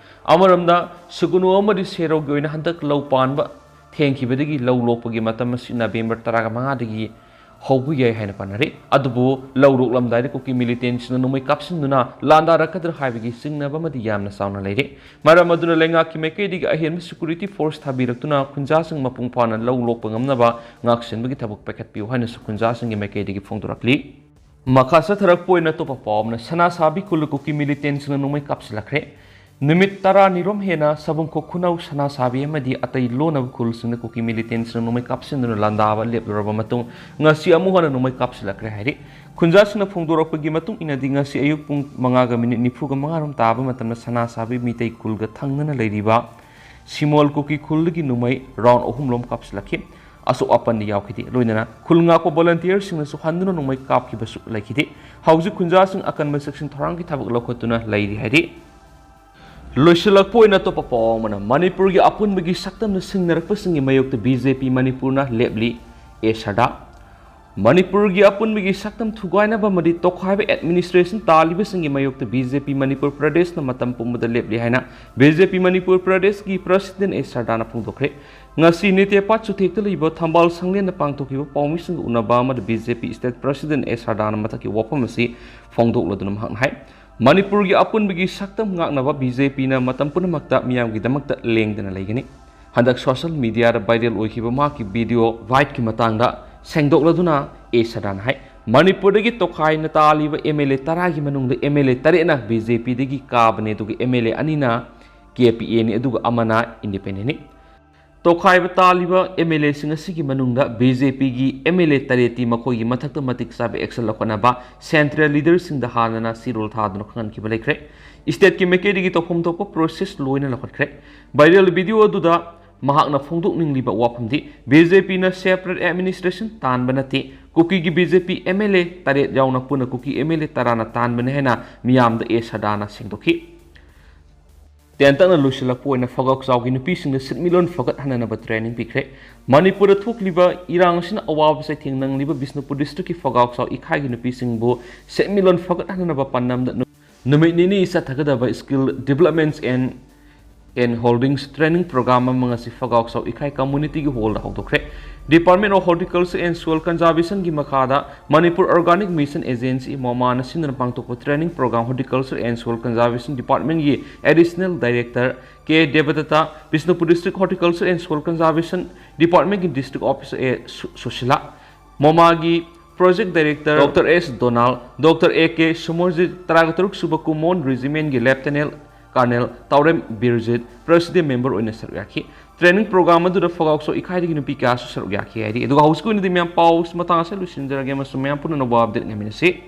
ꯑꯃꯔꯣꯝꯗ ꯁꯨꯒꯨꯅꯨ ꯑꯃꯗꯤ ꯁꯦꯔꯧꯒꯤ ꯑꯣꯏꯅ ꯍꯟꯗꯛ ꯂꯧ ꯄꯥꯟꯕ ꯊꯦꯡꯈꯤꯕꯗꯒꯤ ꯂꯧ ꯂꯣꯛꯄꯒꯤ ꯃꯇꯝ ꯑꯁꯤ ꯅꯕꯦꯝꯕꯔ ꯇꯔꯥꯃꯉꯥꯗꯒꯤ ꯍꯧꯕ ꯌꯥꯏ ꯍꯥꯏꯅ ꯄꯥꯅꯔꯤ꯫ ꯑꯗꯨꯕꯨ ꯂꯧ ꯂꯣꯛꯂꯝꯗꯥꯏꯗ ꯀꯨꯀꯤ ꯃꯤꯂꯤꯇꯦꯟꯁꯤꯡꯅ ꯅꯣꯡꯃꯩ ꯀꯥꯞꯁꯤꯟꯗꯨꯅ ꯂꯥꯟꯗꯥꯔꯛꯀꯗ꯭ꯔꯥ ꯍꯥꯏꯕꯒꯤ ꯆꯤꯡꯅꯕ ꯑꯃꯗꯤ ꯌꯥꯝꯅ ꯆꯥꯎꯅ ꯂꯩꯔꯤ꯫ ꯃꯔꯝ ꯑꯗꯨꯅ ꯂꯩꯉꯥꯛꯀꯤ ꯃꯥꯏꯀꯩꯗꯒꯤ ꯑꯍꯦꯟꯕ ꯁꯦꯀ꯭ꯌꯨꯔꯤꯇꯤ ꯐꯣꯔꯁ ꯊꯥꯕꯤꯔꯛꯇꯨꯅ ꯈꯨꯟꯖꯥꯁꯤꯡ ꯃꯄꯨꯡ ꯐꯥꯅ ꯂꯧ ꯂꯣꯛꯄ ꯉꯝꯅꯕ ꯉꯥꯛꯁꯦꯟꯕꯒꯤ ꯊꯕꯛ ꯄꯥꯏꯈꯠꯄꯤꯌꯨ ꯍꯥꯏꯅꯁꯨ ꯈꯨꯟꯖꯥꯁꯤꯡꯒꯤ ꯃꯥꯏꯀꯩꯗꯒꯤ ꯐꯣꯡꯗꯣꯔꯛꯂꯤ꯫ ꯃꯈꯥ ꯆꯠꯊꯔꯛꯄ ꯑꯣꯏꯅ ꯑꯇꯣꯞꯄ ꯄꯥꯎ ꯑꯃꯅ ꯁꯅꯥꯁꯥꯕꯤ ꯈꯨꯜꯗ ꯀꯨꯀꯤ ꯃꯤꯂꯤꯇꯦꯟꯁꯤꯡꯅ ꯅꯣꯡꯃꯩ ꯀꯥꯞꯁꯤꯜꯂꯛꯈ꯭ꯔꯦ꯫ ꯅꯨꯃꯤꯠ ꯇꯔꯥꯅꯤꯔꯣꯝ ꯍꯦꯟꯅ ꯁꯕꯨꯡꯈꯣꯛ ꯈꯨꯅꯧ ꯁꯅꯥꯁꯥꯕꯤ ꯑꯃꯗꯤ ꯑꯇꯩ ꯂꯣꯟꯅꯕ ꯈꯨꯜꯁꯤꯡꯗ ꯀꯨꯀꯤ ꯃꯤꯂꯤꯇꯦꯟꯁꯤꯡꯅ ꯅꯣꯡꯃꯩ ꯀꯥꯞꯁꯤꯟꯗꯨꯅ ꯂꯥꯟꯗꯥꯕ ꯂꯦꯞꯂꯨꯔꯕ ꯃꯇꯨꯡ ꯉꯁꯤ ꯑꯃꯨꯛ ꯍꯟꯅ ꯅꯣꯡꯃꯩ ꯀꯥꯞꯁꯤꯜꯂꯛꯈ꯭ꯔꯦ ꯍꯥꯏꯔꯤ꯫ ꯈꯨꯟꯖꯥꯁꯤꯡꯅ ꯐꯣꯡꯗꯣꯔꯛꯄꯒꯤ ꯃꯇꯨꯡ ꯏꯟꯅꯗꯤ ꯉꯁꯤ ꯑꯌꯨꯛ ꯄꯨꯡ ꯃꯉꯥꯒ ꯃꯤꯅꯤꯠ ꯅꯤꯐꯨꯒ ꯃꯉꯥꯔꯣꯝ ꯇꯥꯕ ꯃꯇꯝꯗ ꯁꯅꯥꯁꯥꯕꯤ ꯃꯤꯇꯩ ꯈꯨꯜꯒ ꯊꯪꯅꯅ ꯂꯩꯔꯤꯕ ꯁꯤꯃꯣꯜ ꯀꯨꯀꯤ ꯈꯨꯜꯗꯒꯤ ꯅꯣꯡꯃꯩ ꯔꯥꯎꯟ ꯑꯍꯨꯝꯂꯣꯝ ꯀꯥꯞꯁꯤꯜꯂꯛꯈꯤ꯫ ꯑꯁꯣꯛ ꯑꯄꯟꯗꯤ ꯌꯥꯎꯈꯤꯗꯦ꯫ ꯂꯣꯏꯅꯅ ꯈꯨꯜ ꯉꯥꯛꯄ ꯚꯣꯂꯟꯇꯤꯌꯔꯁꯤꯡꯅꯁꯨ ꯍꯟꯗꯨꯅ ꯅꯣꯡꯃꯩ ꯀꯥꯞꯈꯤꯕꯁꯨ ꯂꯩꯈꯤꯗꯦ꯫ ꯍꯧꯖꯤꯛ ꯈꯨꯟꯖꯥꯁꯤꯡ ꯑꯀꯟꯕ ꯆꯦꯛꯁꯤꯟ ꯊꯧꯔꯥꯡꯒꯤ ꯊꯕꯛ ꯂꯧꯈꯠꯇꯨꯅ ꯂꯩꯔꯤ ꯍꯥꯏꯔꯤ꯫ ꯂꯣꯏꯁꯤꯜꯂꯛꯄ ꯑꯣꯏꯅ ꯑꯇꯣꯞꯄ ꯄꯥꯎ ꯑꯃꯅ ꯃꯅꯤꯄꯨꯔꯒꯤ ꯑꯄꯨꯟꯕꯒꯤ ꯁꯛꯇꯝꯅ ꯁꯤꯡꯅꯔꯛꯄꯁꯤꯡꯒꯤ ꯃꯥꯌꯣꯛꯇ ꯕꯤ ꯖꯦ ꯄꯤ ꯃꯅꯤꯄꯨꯔꯅ ꯂꯦꯞꯂꯤ꯫ ꯑꯦ ꯁꯔꯗꯥ꯫ ꯃꯅꯤꯄꯨꯔꯒꯤ ꯑꯄꯨꯟꯕꯒꯤ ꯁꯛꯇꯝ ꯊꯨꯒꯥꯏꯅꯕ ꯑꯃꯗꯤ ꯇꯣꯈꯥꯏꯕ ꯑꯦꯗꯃꯤꯅꯤꯁꯇ꯭ꯔꯦꯁꯟ ꯇꯥꯜꯂꯤꯕꯁꯤꯡꯒꯤ ꯃꯥꯌꯣꯛꯇ ꯕꯤ ꯖꯦ ꯄꯤ ꯃꯅꯤꯄꯨꯔ ꯄ꯭ꯔꯗꯦꯁꯅ ꯃꯇꯝ ꯄꯨꯝꯕꯗ ꯂꯦꯞꯂꯤ ꯍꯥꯏꯅ ꯕꯤ ꯖꯦ ꯄꯤ ꯃꯅꯤꯄꯨꯔ ꯄ꯭ꯔꯗꯦꯁꯀꯤ ꯄ꯭ꯔꯁꯤꯗꯦꯟ ꯑꯦ ꯁꯔꯗꯥꯅ ꯐꯣꯡꯗꯣꯛꯈ꯭ꯔꯦ꯫ ꯉꯁꯤ ꯅꯤꯇꯦꯄꯥꯠ ꯆꯨꯊꯦꯛꯇ ꯂꯩꯕ ꯊꯝꯕꯥꯜ ꯁꯪꯂꯦꯟꯗ ꯄꯥꯡꯊꯣꯛꯈꯤꯕ ꯄꯥꯎꯃꯤꯁꯤꯡꯒ ꯎꯅꯕ ꯑꯃꯗ ꯕꯤ ꯖꯦ ꯄꯤ ꯁ꯭ꯇꯦꯠ ꯄ꯭ꯔꯁꯤꯗꯦꯟ ꯑꯦ ꯁꯔꯗꯥꯅ ꯃꯊꯛꯀꯤ ꯋꯥꯐꯝ ꯑꯁꯤ ꯐꯣꯡꯗꯣꯛꯂꯗꯨꯅ ꯃꯍꯥꯛꯅ ꯍꯥꯏ, ꯃꯅꯤꯄꯨꯔꯒꯤ ꯑꯄꯨꯟꯕꯒꯤ ꯁꯛꯇꯝ ꯉꯥꯛꯅꯕ ꯕꯤ ꯖꯦ ꯄꯤꯅ ꯃꯇꯝ ꯄꯨꯝꯅꯃꯛꯇ ꯃꯤꯌꯥꯝꯒꯤꯗꯃꯛꯇ ꯂꯦꯡꯗꯅ ꯂꯩꯒꯅꯤ꯫ ꯍꯟꯗꯛ ꯁꯣꯁꯤꯌꯦꯜ ꯃꯤꯗꯤꯌꯥꯗ ꯚꯥꯏꯔꯦꯜ ꯑꯣꯏꯈꯤꯕ ꯃꯍꯥꯛꯀꯤ ꯚꯤꯗꯤꯑꯣ ꯚꯥꯏꯠꯀꯤ ꯃꯇꯥꯡꯗ ꯁꯦꯡꯗꯣꯛꯂꯗꯨꯅ ꯑꯦ ꯁꯔꯗꯥꯅ ꯍꯥꯏ, ꯃꯅꯤꯄꯨꯔꯗꯒꯤ ꯇꯣꯈꯥꯏꯅ ꯇꯥꯜꯂꯤꯕ ꯑꯦꯝ ꯑꯦꯜ ꯑꯦ ꯇꯔꯥꯒꯤ ꯃꯅꯨꯡꯗ ꯑꯦꯝ ꯑꯦꯜ ꯑꯦ ꯇꯔꯦꯠꯅ ꯕꯤ ꯖꯦ ꯄꯤꯗꯒꯤ ꯀꯥꯕꯅꯦ, ꯑꯗꯨꯒ ꯑꯦꯝ ꯑꯦꯜ ꯑꯦ ꯑꯅꯤꯅ ꯀꯦ ꯄꯤ ꯑꯦꯅꯤ, ꯑꯗꯨꯒ ꯑꯃꯅ ꯏꯟꯗꯤꯄꯦꯟꯗꯦꯟꯅꯤ꯫ ꯇꯣꯈꯥꯏꯕ ꯇꯥꯜꯂꯤꯕ ꯑꯦꯝ ꯑꯦꯜ ꯑꯦꯁꯤꯡ ꯑꯁꯤꯒꯤ ꯃꯅꯨꯡꯗ ꯕꯤ ꯖꯦ ꯄꯤꯒꯤ ꯑꯦꯝ ꯑꯦꯜ ꯑꯦ ꯇꯔꯦꯠꯇꯤ ꯃꯈꯣꯏꯒꯤ ꯃꯊꯛꯇ ꯃꯇꯤꯛ ꯆꯥꯕ ꯑꯦꯛꯁꯟ ꯂꯧꯈꯠꯅꯕ ꯁꯦꯟꯇ꯭ꯔꯦꯜ ꯂꯤꯗꯔꯁꯤꯡꯗ ꯍꯥꯟꯅꯅ ꯆꯦꯔꯣꯜ ꯊꯥꯗꯨꯅ ꯈꯪꯍꯟꯈꯤꯕ ꯂꯩꯈ꯭ꯔꯦ꯫ ꯁ꯭ꯇꯦꯠꯀꯤ ꯃꯥꯏꯀꯩꯗꯒꯤ ꯇꯧꯐꯝ ꯊꯣꯛꯄ ꯄ꯭ꯔꯣꯁꯦꯁ ꯂꯣꯏꯅ ꯂꯧꯈꯠꯈ꯭ꯔꯦ꯫ ꯚꯥꯏꯔꯦꯜ ꯚꯤꯗꯤꯑꯣ ꯑꯗꯨꯗ ꯃꯍꯥꯛꯅ ꯐꯣꯡꯗꯣꯛꯅꯤꯡꯂꯤꯕ ꯋꯥꯐꯝꯗꯤ ꯕꯤ ꯖꯦ ꯄꯤꯅ ꯁꯦꯄꯔꯦꯠ ꯑꯦꯗꯃꯤꯅꯤꯁꯇ꯭ꯔꯦꯁꯟ ꯇꯥꯟꯕ ꯅꯠꯇꯦ, ꯀꯨꯀꯤꯒꯤ B J P M L A ꯇꯔꯦꯠ ꯌꯥꯎꯅ ꯄꯨꯟꯅ ꯀꯨꯀꯤ ꯑꯦꯝ ꯑꯦꯜ ꯑꯦ ꯇꯔꯥꯅ ꯇꯥꯟꯕꯅꯤ ꯍꯥꯏꯅ ꯃꯤꯌꯥꯝꯗ ꯑꯦ ꯁꯔꯗꯥꯅ ꯁꯦꯡꯗꯣꯛꯈꯤ꯫ ꯇꯦꯟꯇꯛꯅ ꯂꯣꯏꯁꯤꯜꯂꯛꯄ ꯑꯣꯏꯅ ꯐꯒꯥꯎꯆꯥꯎꯒꯤ ꯅꯨꯄꯤꯁꯤꯡꯗ ꯁꯦꯟꯃꯤꯠꯂꯣꯟ ꯐꯒꯠꯍꯟꯅꯅꯕ training ꯄꯤꯈ꯭ꯔꯦ꯫ ꯃꯅꯤꯄꯨꯔꯗ ꯊꯣꯛꯂꯤꯕ ꯏꯔꯥꯡ ꯑꯁꯤꯅ ꯑꯋꯥꯕ ꯆꯩꯊꯦꯡ ꯅꯪꯂꯤꯕ ꯕꯤꯁꯅꯨꯄꯨꯔ district ꯀꯤ ꯐꯒꯥꯎꯆꯥꯎ ꯏꯈꯥꯏꯒꯤ ꯅꯨꯄꯤꯁꯤꯡꯕꯨ ꯁꯦꯟꯃꯤꯠꯂꯣꯟ ꯐꯒꯠꯍꯟꯅꯅꯕ ꯄꯥꯟꯗꯝꯗ ꯅꯨ-, ꯅꯨꯃꯤꯠ ꯅꯤꯅꯤ ꯆꯠꯊꯒꯗꯕ skill developments and and holdings training program ꯑꯃ ꯉꯁꯤ ꯐꯒꯥꯎꯆꯥꯎ ꯏꯈꯥꯏ community ꯒꯤ hall the ꯍꯧꯗꯣꯛꯈ꯭ꯔꯦ꯫ Department of Horticulture and Soil Conservation ꯒꯤ ꯃꯈꯥꯗ Manipur Organic Mission Agency, MOMA ꯅ ꯁꯤꯟꯗꯨꯅ ꯄꯥꯡꯊꯣꯛꯄ training program Horticulture and Soil Conservation Department ꯒꯤ Additional Director K ꯗꯦꯕꯗꯠꯇ, Bishnupur District Horticulture and Soil Conservation Department ꯒꯤ District Officer ꯑꯦ ꯁꯨ-, ꯁꯨꯁꯤꯂꯥ, MOMA ꯒꯤ Project Director Doctor S Donal, Doctor A K Sumarjit, ꯇꯔꯥꯒ ꯇꯔꯨꯛ ꯁꯨꯕ Kumon Regiment ꯒꯤ Lieutenant Colonel ꯇꯥꯎꯔꯦꯝ ꯕꯤꯔꯖꯤꯠ President Member ꯑꯣꯏꯅ ꯁꯔꯨꯛ ꯌꯥꯈꯤ꯫ Training program ꯑꯗꯨꯗ ꯐꯒꯥꯎꯆꯥꯎ ꯏꯈꯥꯏꯗꯒꯤ ꯅꯨꯄꯤ ꯀꯌꯥꯁꯨ ꯁꯔꯨꯛ ꯌꯥꯈꯤ ꯍꯥꯏꯔꯤ꯫ ꯑꯗꯨꯒ ꯍꯧꯖꯤꯛꯀꯤ ꯑꯣꯏꯅꯗꯤ ꯃꯌꯥꯝ ꯄꯥꯎ ꯃꯇꯥꯡ ꯑꯁꯤꯗ ꯂꯣꯏꯁꯤꯟꯖꯔꯒꯦ ꯑꯃꯁꯨꯡ ꯃꯌꯥꯝ ꯄꯨꯝꯅꯃꯛ update ꯉꯥꯏꯃꯤꯟꯅꯁꯤ꯫